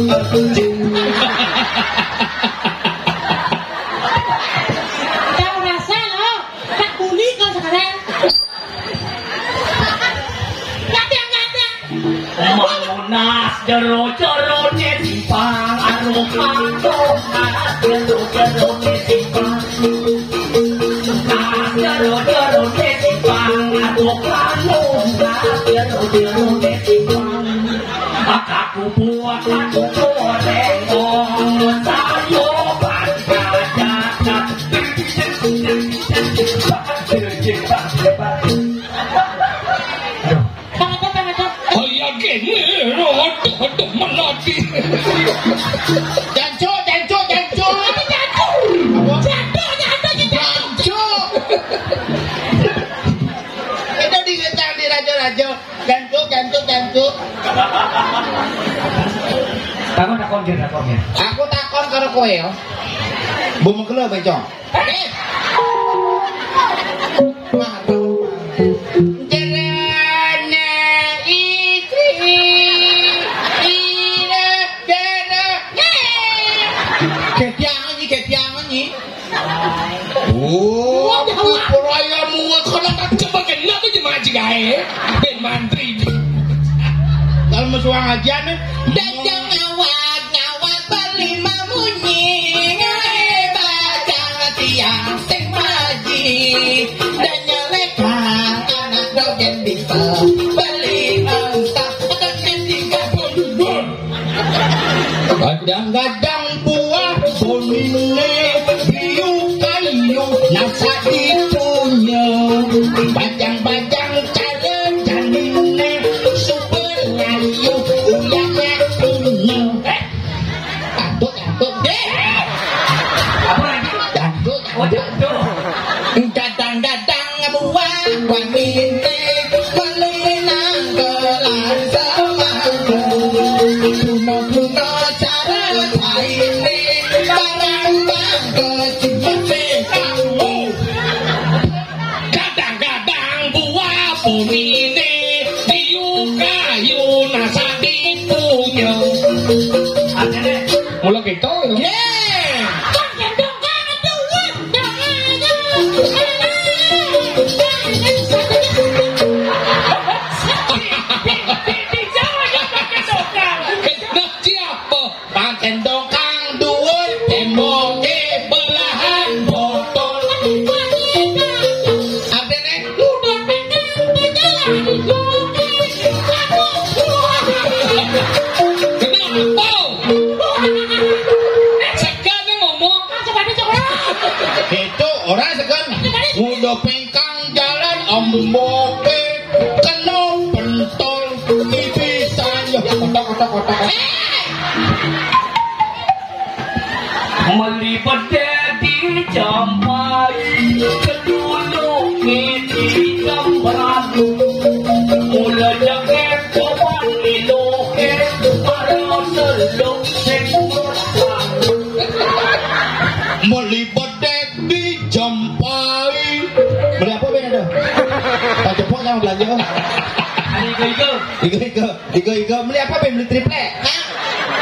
Tahu rasa, loh. Tak buli kau sekarang. Kadang-kadang. Mangunas jero-jerone simpang, aruh mangunas jero-jerone simpang. Nas jero-jerone simpang, aruh mangunas jero-jerone simpang. Aku buat aku goreng, oh, sayur panjang. Aduh. Kaya kene, aduh, aduh, menati. Jancuk, jancuk, jancuk. Apa? Jancuk, jancuk, jancuk. Jancuk. Itu di, di raja-raja. Jancuk, jancuk, jancuk. Takon, takon, Gir, takon, Gir. Aku takon karo kowe ya. Mbok megelo, Becong. Eh. Jerene iki ira jerene. Gediangan iki, gediangan iki. Oh, aku pura ya muat kono tak coba kena tuh jemaah jigae. Ben mantri. Kalau mesuang aja nih. Dajang ngawat, ngawat beli mamunyi. Ngae bajang tiang sing maji. Dan nyelekang anak dogen bisa. Beli angsa, anak tiga puluh. Kadang-kadang buah bonine biu kayu nasa ditunya. Bajang-bajang cara janine super layu uyahnya punya. Eh, takut, takut. Eh, apa lagi? Takut, takut. Kadang-kadang buah wanine malu minangka lan semangka. Guna-guna cara cai Mula kita. Nggih. Nah, siapa? Pakai tongkang duit, tembok di belahan botol. Artinya, kenapa? Segan ngomong. Itu orang segan. Udah pengkang jalan, emboke kena pentol, pipisan ya kotak, kotak, kotak. Meli bedek di jampai, keduluk di jambranu. Mula jaket coban miloke, para seluk sing. Meli bedek di jampai. Beli apa, Ben, ada? Tak cepok yang belanja. Ada iga-iga. Iga-iga. Iga-iga. Beli apa, Ben? Beli triplek.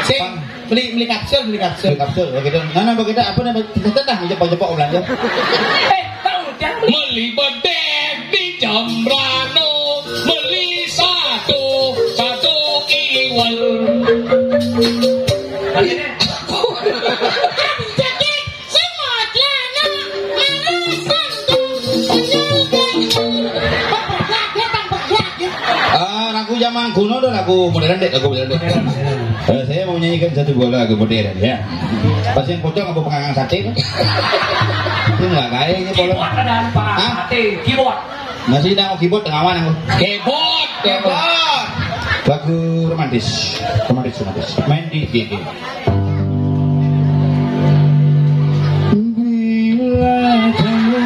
Sing. Beli, beli kapsul, beli kapsul. Beli kapsul, begitu. Nah, nah, begitu. Apa namanya? Teteh dah, cepok-cepok belanja. Eh, tahu, jangan beli. Meli bedek di Jambrano, beli satu, satu iwal. Aduh, sakit. Semua celana, malah satu. Bergerak, dia tak bergerak, dia. Ah, lagu zaman kuno tuh, lagu modern deh, lagu modern deh. Eh, saya mau nyanyikan satu buah lagu modern ya. Pas yang pocong apa pengangan sate tuh? Itu nggak kayaknya kalau. Keyboard ada apa? Hah? Sate, keyboard. Masih nang keyboard tengah mana aku? Keyboard, keyboard. Lagu romantis, romantis, romantis. Main di G G. Bila kamu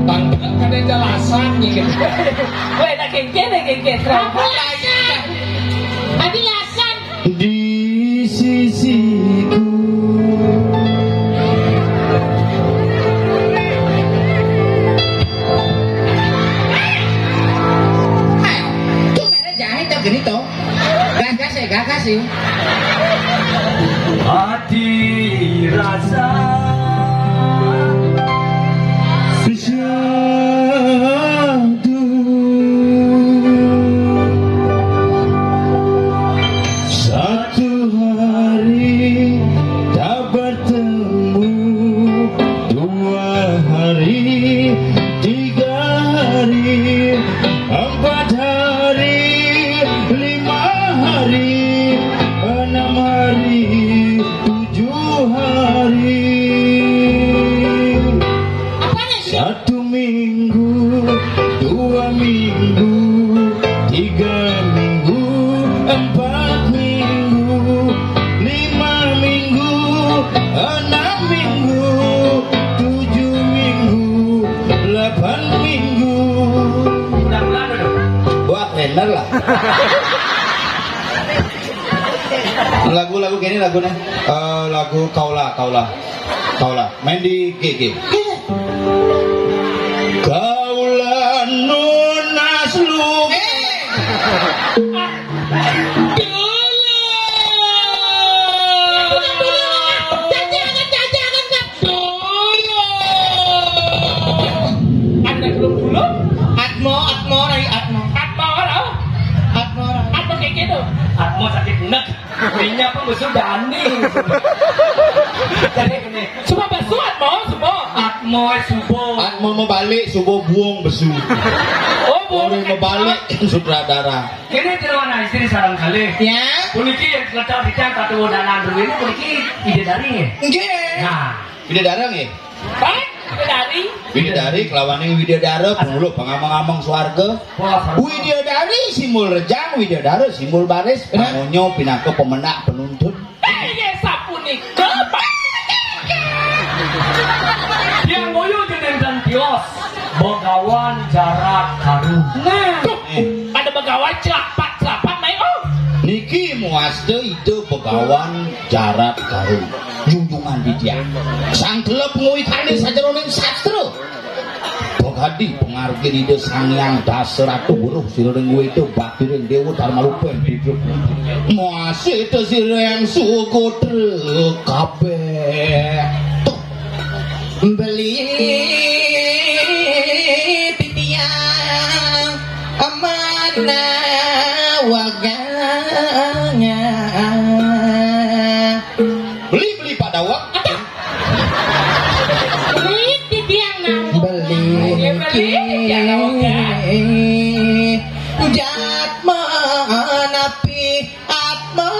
Bang, ada jelasan nih gitu. Weh, tak kengken, tak kengken. Aku lasan. Tadi lasan. Di sisiku. Ayo, tuh, ada jahit tuh gini tuh. Gagas ya, gagas ya. Hati rasa bersatu. Satu hari tak bertemu, dua hari, tiga hari, empat hari, lima hari, enam hari, tujuh hari. Satu minggu, dua minggu, tiga minggu, empat minggu, lima minggu, enam minggu, tujuh minggu, delapan minggu. Wah, bener lah. Lagu-lagu gini lagunya. Eh, lagu Kaula, Kaula. Kaula. Main di G G. Kaula nunas lu. Anda belum dulu? Atmo, Atmo, Rai Atmo. Atmo, Rai. Atmo, Rai. Atmo kayak gitu. Atmo sakit enak. Minyak pun besuk dani. Jadi gini. Semua besuk Atmo, semua. Atmo subuh. Atmo mau balik, subuh buang besu. Oh, buang. Orang mau balik, sutradara. Kene kira ana istri sareng kalih. Ya. Puniki yang letak di kata tuwa danan ruwene puniki bidadari nggih. Nggih. Nah, bidadari nggih. Pak, bidadari. Bidadari kelawaning widadara panguluk pangamang-amang swarga. Wah, widadari simbol rejang, widadara simbol baris, pangonyo pinaka pemendak penuntun. Inggih sapunika, Pak. Yang boyo jeneng tios Begawan Jarat Karu. Nah, tuh, ada Begawan celapat-celapat naik, oh. Niki muasta Ida Begawan Jarat Karu. Junjungan Widya. Sang telep nguikani sajeroning sastra. Adi pangargin Ida Sang Hyang Dasaratu weruh sira ring Weda bakti ring Dewa Dharma Rupen hidup. Masih to sira yang suku kabeh. Tuh. Beli titiang amanah wagang. Beli, beli Pak Dawang. Beli titiang nang. Beli. Beli titiang nang. Jatma napi atma.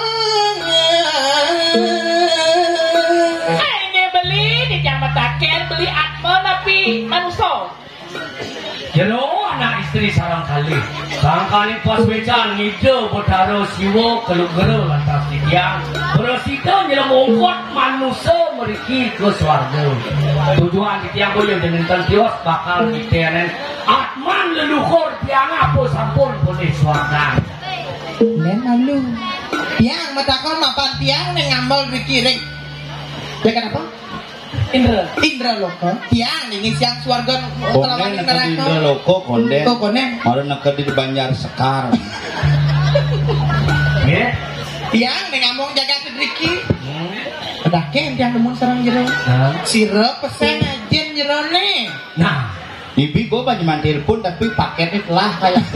Ai, nggih beli, titiang mataken beli atma napi manusa. Jero anak istri sareng kalih. Sangkane pas wecan ngida Betara Siwa kalugra lantas titiang prasida nylemongkot manusa mriki ka swarga. Tujuan titiang boya nenten tios bakal nitenen atman leluhur tiang apa sampun polih swarga. Nen malu. Tiang matakon mapan tiang ning ngambel mriki ring. Ya kenapa? Indra. Indra Loka. Tiang ning siang swarga. Konden utawi neked neraka. Indra Loka, konden. Oh, konden. Mara neked di Banjar Sekar. Nggih. Tiang ning ngomong jagat sedriki. Hmm. Pedaken tiang demun sareng jero. Hah? Sira pesen ajin jerone. Nah. Ibi gua banyak telepon tapi paketnya telah kayak.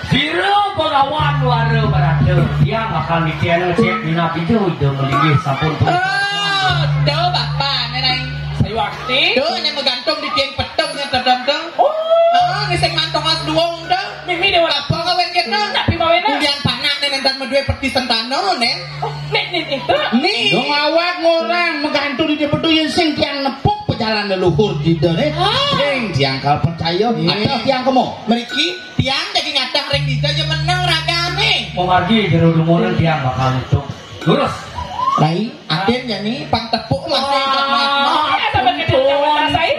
Sira Bagawan Wara Barata, tiang bakal nitihna cek dina video ida melinggih sampun. Oh, do bapa nerai. Sayuwakti. Do ne magantung di tiang petung ne tedem tu. Oh. Oh, ngising mantung as duwung tu. Mimi dewa. Apa ngawen kita? Tapi mawena. Kemudian panak ne nentan medue peti sentano ne. Oh, nek nek itu. Ni. Dong awak ngorang magantung di tiang petung yang sing tiang nepuk pejalan leluhur jida ne. Ah. Sing tiang kal percaya. Iya. Ada tiang kemo. Meriki. Tiang dadi ngatah ring dija ya meneng ragane. Mamargi jero dumuneng tiang bakal nutup. Lurus. Rai, atin jani pang tepuk masih. Wah, ada begitu zaman saya.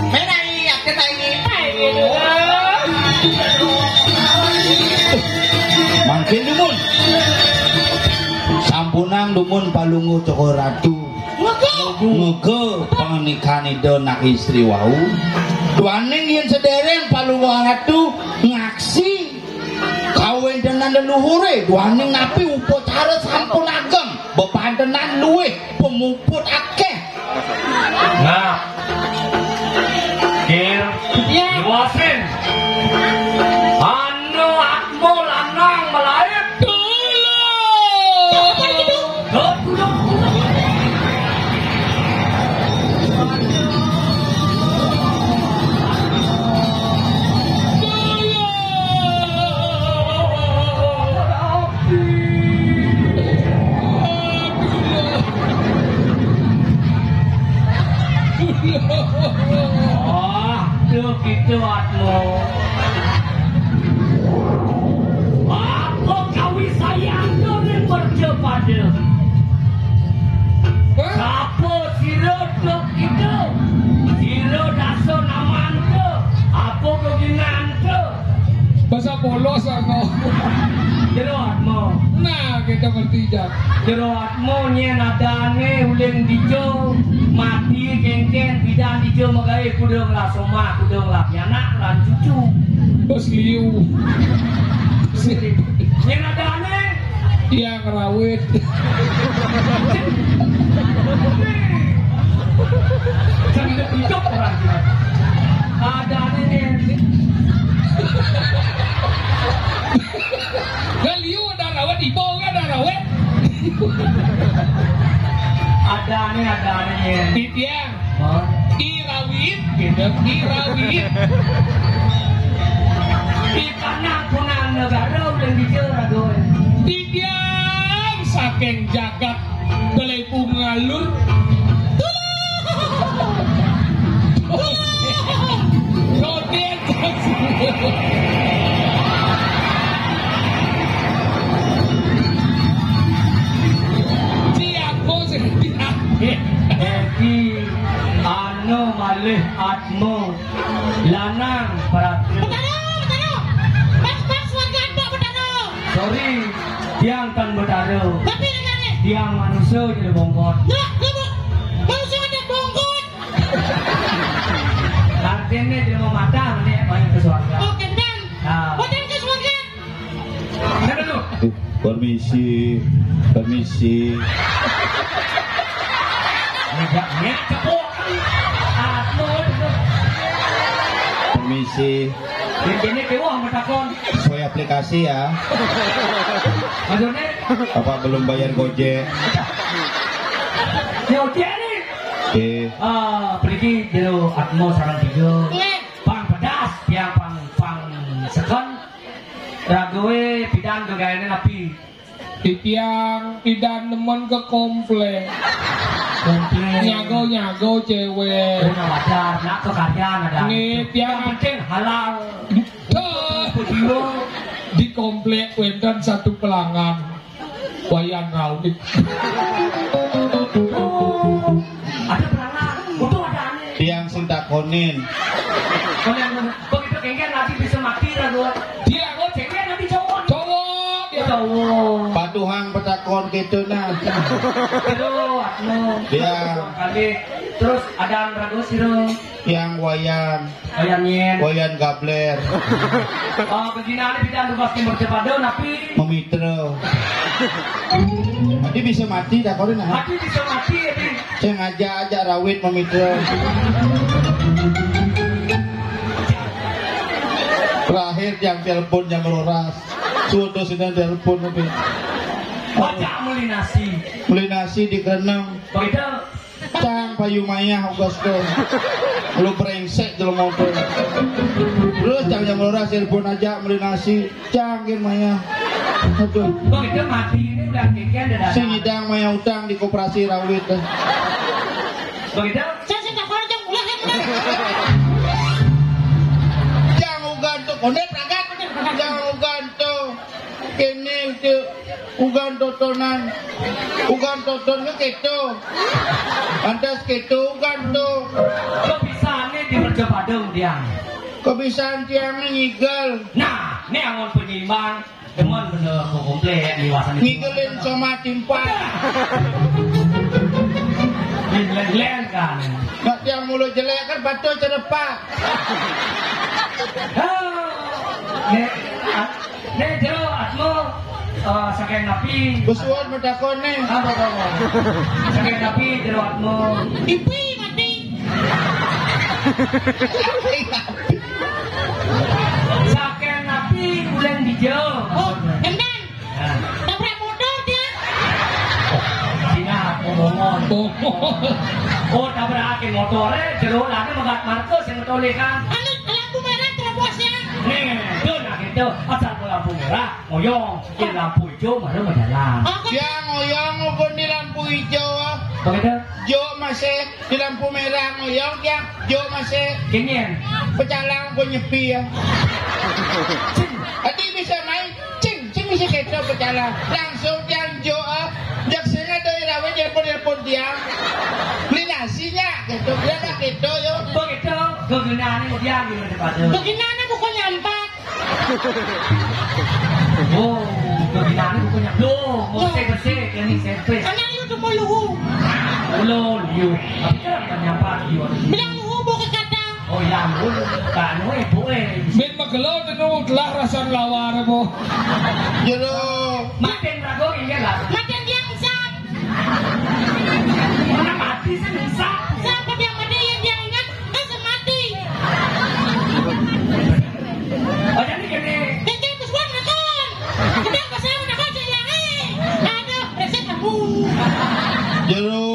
Merai, atin rai. Mangkin dumun. Sampunang dumun palungguh Cokor Ratu. Ngega. Ngega pangenikan Ida nak istri wau. Duaning yen sedereng Palungguh Ratu ngaksi kawentenan leluhure, duaning napi upacara sampun ageng, bebantenan luwih, pemuput akeh. Nah. Kir. Ya. Iwasin. Anu atmo lanang malaib. Dulu. Dulu. Wah, duh, gitu, Atmo. Apa kawisayan to ning mercapada? Hah? Sapa sira, duh, gitu? Sira dasa namanta, apa geginanta? Basa polos aku. Jero Atma. Nah, kita ngerti, Jak. Jero Atma nyen adane uling dija, mati kengken, bidan dija magae, kuda ngelah somah, kuda ngelah pianak, lan cucu. Bos liu. Nyen adane. Iya, ngerawit. Jangan hidup orang gila. Adane nyen. Lah liu ada rawit, ibu kan ada rawit. Adane, adane. Titiang. Hah? Irawit, gitu. Irawit. Di tanah punang negara udah bicara, Doi. Titiang saking jagat Belebu ngalur. Tulung! Tulung! Rodet. Ci aku sing diambil. Eki anu malih atmo lanang pratra. Betara, betara. Pas, pas warga anak betara. Sorry, tiang tan betara. Tapi negara. Tiang manusia jadi bongkot. Nggak, nggak, Bu. Ini dia mau mata, ini main ke suarga. Oh, gendang. Nah. Boten ke suarga. Permisi, permisi. Enggak, enggak, cepuk. Aduh. Permisi. Ini, ini dewa sama takon. Sesuai aplikasi ya. Maksudnya? Bapak belum bayar Gojek. Yo, dia nih. Oke. Ah, pergi dulu Atmo sareng tiga. Iya. Pang pedas, tiang pang, pang seken. Ragoe pidan gegaene napi? Titiang pidan nemen ke komplek. Komplek. Nyago-nyago cewek. Ora wajar, nak kekaryan ada. Nih, tiang yang penting halal. Tuh. Betul. Di komplek wenten satu pelanggan. Wayan Rauni. Ada pelanggan, untung ada ane. Tiang sing takonin. Kalau yang begitu kengken nanti bisa mati lah gua. Dia, oh, cengken nanti cowok. Cowok, dia. Cowok. Patuhang petakon gitu nah. Terus, anu. Dia. Kali. Terus ada ragu siro. Yang Wayan. Wayan Yen. Wayan Gabler. Oh, begini ada bidang tugas timur cepat dong, tapi memitra. Tadi bisa mati dah kau nah. Mati bisa mati ya, Di. Sengaja aja rawit memitra. Terakhir yang telepon jam roras. Sudah sini telepon tapi. Baca muli nasi. Muli nasi di kereneng. Begitu. Cang payu mayah ugas tuh. Lu brengsek jelema tuh. Terus cang jam roras telepon aja meli nasi. Cang gin mayah. Aduh. Begitu mati ini udah kengken udah datang. Sing ngidang mayah utang di koperasi rawit tuh. Begitu? Saya sing tak jam mulai mulai. Cang ugan tuh kondek ragat. Cang ugan tuh. Kene itu ugan totonan. Ugan toton ke keto. Antas keto ugan to. Kok bisa nih di Merjo Padung, Diang? Kok bisa tiang ngigel? Nah, ini angon penyeimbang. Demen bener kok komplek liwasan itu. Ngigelin sama timpal. Len-len kan. Nak tiang mulut jelek kan batul cerepak. Ah, nih, ah, nih, Jero, Atmo, eh, saking napi? Besuan metakon nih. Apa, apa, apa? Saking napi, Jero, Atmo? Ipi mati. Saking napi, bulan hijau. Oh, gendang. Nah. Tabrak motor dia. Sina, omongan. Oh. Oh, tabrak motor, eh, Jero, lagi megat Markus yang ngetoleh kan. Anu, lampu merah terobos ya. Nih, tuh, nah gitu. Asal ke lampu merah, ngoyong. Di lampu hijau, baru berjalan. Aku dia ngoyong maupun di lampu hijau, ah. Begitu? Jo masih di lampu merah ngoyong, dia jo masih. Kengin. Pecalang pun nyepi ya. Adi bisa main, cing, cing bisa keto pecalang. Langsung tiang jo, ah. Jak sini ada irawe telepon-telepon tiang. Beli nasinya, gitu. Dia tak keto, yo. Begitu, kegunaan dia gimana, Pak? Kegunaan bukan nyampak. Oh, kegunaan bukan nyampak. Loh, mau bersih-bersih, ini servis. Anak lu tuh mau luhu. Belum, you. Tapi kan bukan nyampak, you. Bilang luhu, mau ke kata. Oh, ya, luhu. Kan, weh, boleh. Bin magelo tenu telah rasan lawar, Bu. Jero. Makin ragu, iya lah. Makin dia usah. Mana mati sih, usah. Siapa dia mati, yang dia ingat, eh, semati. Oh, jadi gini. Kecil, terus gua nonton. Udah, pas saya udah baca ya, eh. Aduh, resep aku. Jero.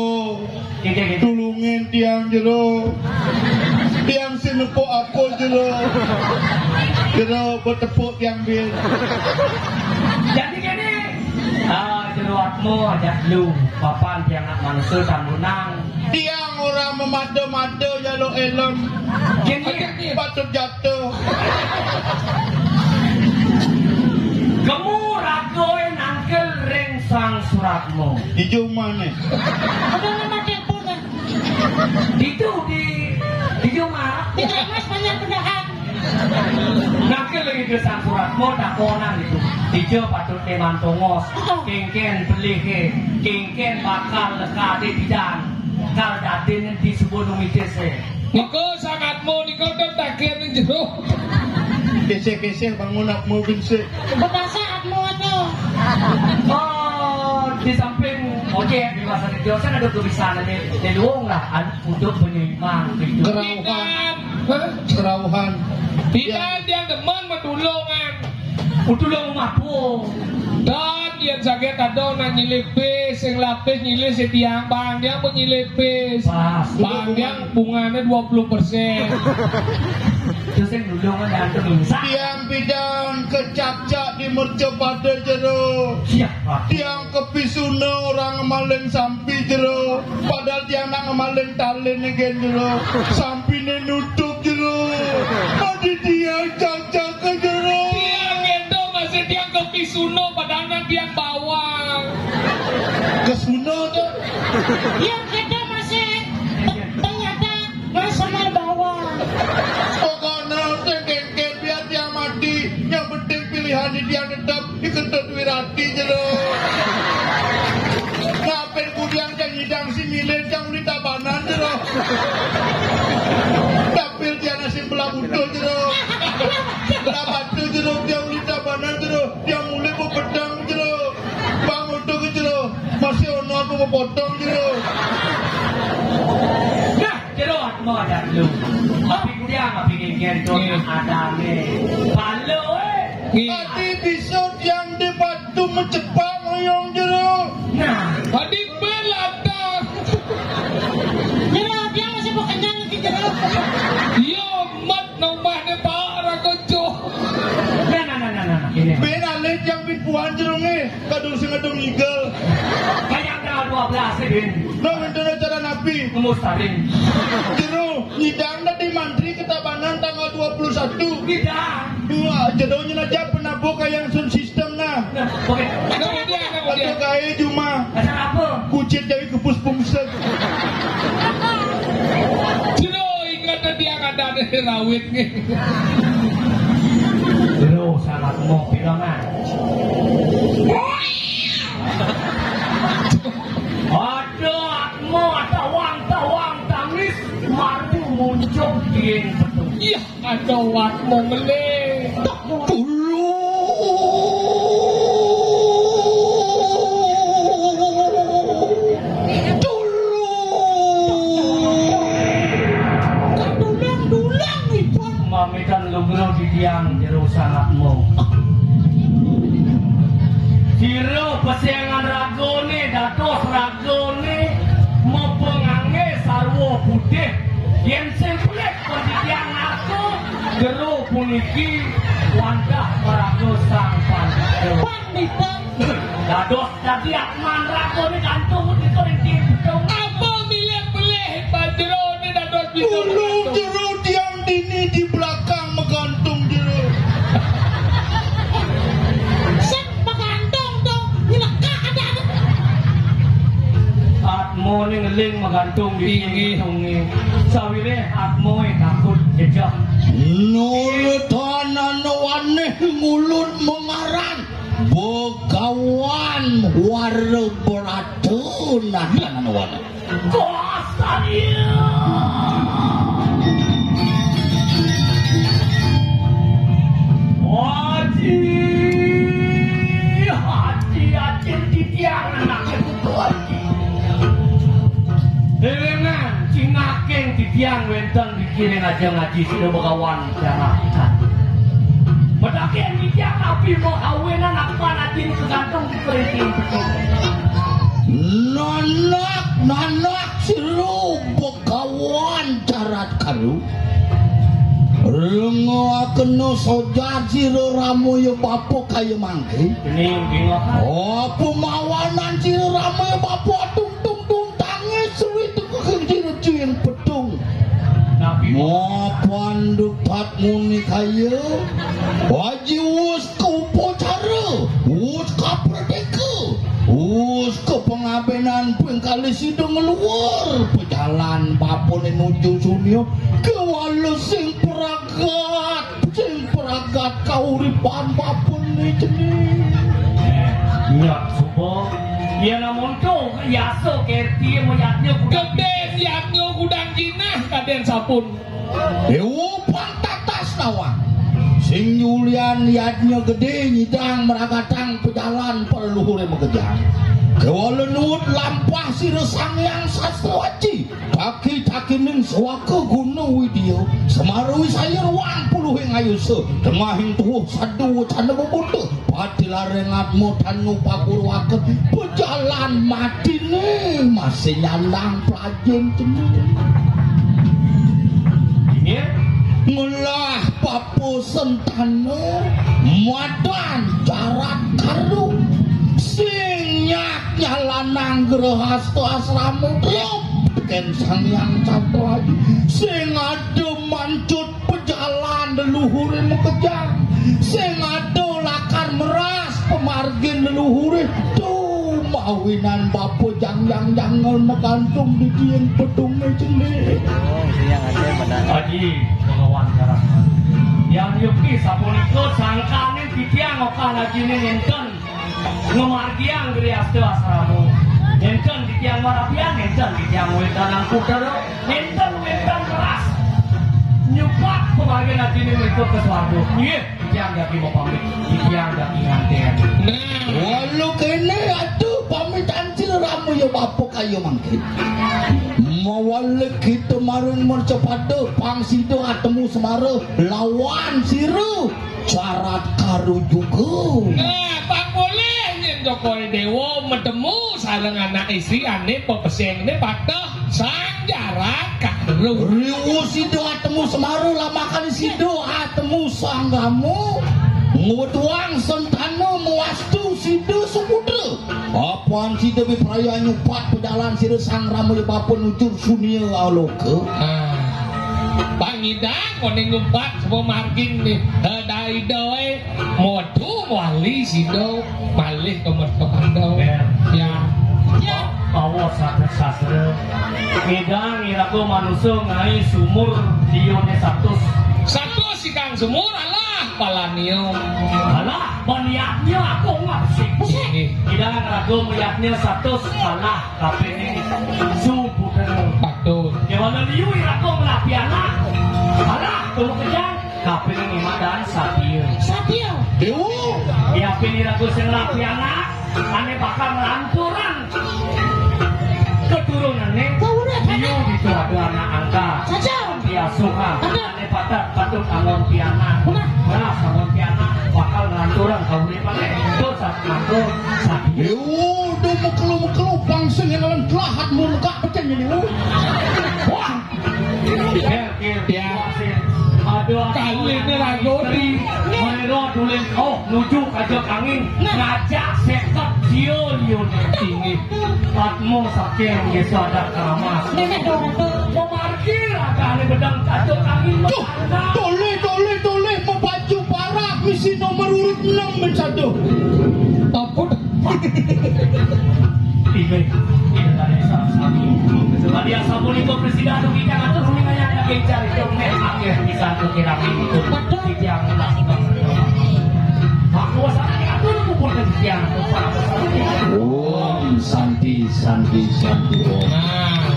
Gitu, gitu. Tulungin tiang Jero. Tiang si nepuk apa Jero. Jero bertepuk tiang bin. Jadi gini. Ah, Jero Atmo aja lu. Papan tiang nak manusia tambunan. Tiang orang memada-mada jalur elem. Gini. Patut jatuh. Kamu ragoy nangkel ring sang suratmu. Di jumane. Ada nama telepon. Ditu di, di jumah. Tidak, Mas, banyak pendahan. Nangkil lagi ke sang surat, mau takonan itu. Ijo patut teman tongos. Kengken belihe, kengken bakal lekade bidang. Kal datin di sebuah numitis e. Nika sangatmu nika ten takir ning jero. Keseh-keseh bangun atmu pinsik. Betasa atmu atuh. Oh, di samping ojek di pasar Jero kan ada tulisan di, di luung lah, anu, untuk penyeimbang gitu. Kerauhan. Hah? Kerauhan. Tidak, dia demen medulungan. Udah lo mabuk. Dan yang sakit ada nak nyilih bis, sing lapis nyilih si tiang, Bang, dia mau nyilih bis. Pas. Bang, dia bunganya dua puluh persen. Terus yang dulu kan ada tulisan. Tiang pidan kecakcak di mercapada jero. Iya, Pak. Tiang kepisuna orang maling sampi jero. Padahal tiang nak ngemaling talin negen jero. Sampine nutup jero. Adi tiang cakcak ke jero. Tiang itu masih tiang kepisuna, padahal nang tiang bawang. Kesuna tuh. Tiang kita masih ternyata masih bawang. Pokoknya sing kengken biar tiang mati. Yang penting pilihan di tiang tetap dikentut wirati jero. Ngapain kudiang dan nyidang si milih yang di tabanan jero. Dapil tiang nasi belah butuh jero. Belah batu jero, tiang di tabanan jero. Tiang mulai mau pedang jero. Bang untuk jero. Masih ono apa mau potong jero. Nah, jero aku ada lu. Tapi kudiang, tapi kengken tuh ada nih. Palu, eh. Ati bisa tiang di batu mencepak ngoyong jero. Nah. Adi belatang. Jero, tiang masih mau kenyang lagi jero. Yo, mat nomah ne para kejo. Nah, nah, nah, nah, nah, nah. Ini. Ben alih tiang bin puan jero nge. Kadung sing ngedung ngigel. Kayak tanggal dua belas sih, Ben. Nah, ngentena cara nabi. Ngemustarin. Jero, nyidang tadi mantri ketabanan tanggal dua puluh satu. Tidak. Wah, jeronya aja penabuh kayak sun sistem nah. Nah, oke. Nah, kemudian, kemudian. Oke, kayak cuma. Acara apa? Kucit jadi kepus pungsek. Jero, ingat tadi yang ada di rawit nih. Jero sangat mau pilangan. Ada atmo, tawang-tawang tangis, madu muncul dien betul. Iya, ada atmo melih. Tulu. Tulu. Kadulang-dulang, Ipun. Mamitan lugro di tiang jero sangatmu. Jero pesengan ragone, dados ragone, mepengangge sarwa putih. Yen sing pelit pun di tiang ngaku, jero puniki wantah maraga sang pandita. Pandita. Dados dadi atman ragone gantung punika ring tiang gedung. Apa milih pelih bajrone dados bisa Dulu gantung? Jero tiang dini di belakang menggantung jero. Sing menggantung tuh, nyelekak ada, ada. Atmone ngeling menggantung di Inggih. Gedunge. Sawire atmoe takut jejeh. Nurut anane waneh ngulun mengaran. Begawan wara beratu nah kanan wana. Kos tadi. Haji, haji, haji, titiang anak itu haji. Elengan, cingaking titiang wenten Kiring aja ngaji sira begawan jangan ikan. Medakin titiang api mau kawinan apa nanti tergantung di keriting. Nanak, nanak sira begawan carat karu. Rengo akena sojar sira ramoya bapa kaya mangke. Ini bingung. Oh, pemawanan sira ramoya bapa tung tung tung tangis sri tengkeng sira jing petung. Nabi Mapan dupat muni kaya. Waji wus ke upacara, wus ka pradeka, wus ke pengabenan ping kali sida ngluwur pejalan bapane nuju sunya, kewala sing pragat, sing pragat kauripan bapane jene. Nyak suba, yen amonto yasa kerti mo yatnya kudang. Gede yatnya kudang jinah kaden Ampun. Déwa pang tatas nawang. Sing nyulian yadnya gedé nyidang mragatang pejalan para leluhuré makejang. Kéwala nuwun lampah sira Sang Hyang Sastrawati. Kaki-kakining suaka guna widya. Semara wisaya ruang puluhing ayusa. Tengahing tuwuh sadu wacana bebuntu. Pati lareng atma tanu pakurwaken. Pejalan matiné masih nyandang plajin cendil. Inggih. Ngelah papa sentana madan jarat karu. Sing nyak nyalanang grehasta asrama. Trup tekén Sang Hyang Sastrawati. Sing ada mancut pejalan leluhuré makejang. Sing ada lakar meras pamargin leluhuré. Tuh, mawinan bapa jangjang jangel magantung di dieng pedungé cendil. Oh, sing ada benar. Aji, Bhagawan Karang. Yang yukti sapunika sangkaning titiang okan ajiné nénten ngamargiang grehasta asrama. Nénten titiang marabian, nénten titiang wéntenang putra, nénten wénten meras. Nyupat pamargin ajiné mriku ka swarga. Nggih, titiang jagi mapamit, titiang jagi ngantén. Nah, walu kéné atuh pamitan sira Rama ya bapa kaya mangkin. Mawali kita maring mercapada pang sida atemu semara lawan sira. Jarat karu juga. Nah, pang boleh nyén Joko Déwa matemu sareng anak istri ané pepesengné pateh Sang Jarat Karu. Riwu sida atemu semara lamakan sida atemu Sang Rama. Ngwetuang sentana mawastu sida suputra. Apan sida bipraya nyupat pejalan sira Sang Rama ya bapa nutur sunia aloka. Nah, pangidang koné ngumpat sepo margin nih. Dai-dai modu wali sida malih ka merta Pandawa. Ya. Ya. Ya. Awas sastra-sastra. Ngidang iraga manusa ngai sumur dione satus. Satus ikang sumur, alah, palania. Alah, baniatnya aku nggak sih. Nggih. Ngidang raga melihatnya satus, alah, kapining sumur. Patut. Kewana liu iraga melapi anak. Alah, tunggu kejang. Kapining imadan satia. Satia. Dewa. Yapin iraga sing melapi anak, ane bakal ngelanturan keturunane. Keturunane. Liu ditu ada anak angkat. Saja. Diasuhan. Ada. Ane patut, patut anggon pianak. Benar. Beras anggon pianak bakal ngelanturan kauripane. Dosa ngatur satia. Dewa, do mekelu-mekelu bangsa yang lain telahat mun gak pecah ini. Wah. Ya. Aduh, kali ini ragu. Mairo tulen, oh, nuju kajak angin, ngajak seket dio liun. Inggih. Patmo saking desa adat keramas. Nenek dorong. Memarkir ada ane bedang kajak angin. Tuh, tole, tole, tole, mau baju parah, misi nomor urut enam mencado. Ampun. Inggih, inggih, tadi salah sami. Tadi sampun itu presiden atau kita ngatur mending aja kita cari domeh akhir bisa aku kira itu. Titiang lah. Aku sana diatur kumpul ke titiang. Om Santi, Santi, Santi Om. Nah,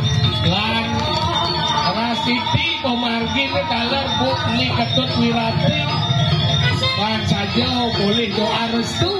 lan Rasiti pemargin kaler buk ni ketut wirati. Lan saja boleh doa restu.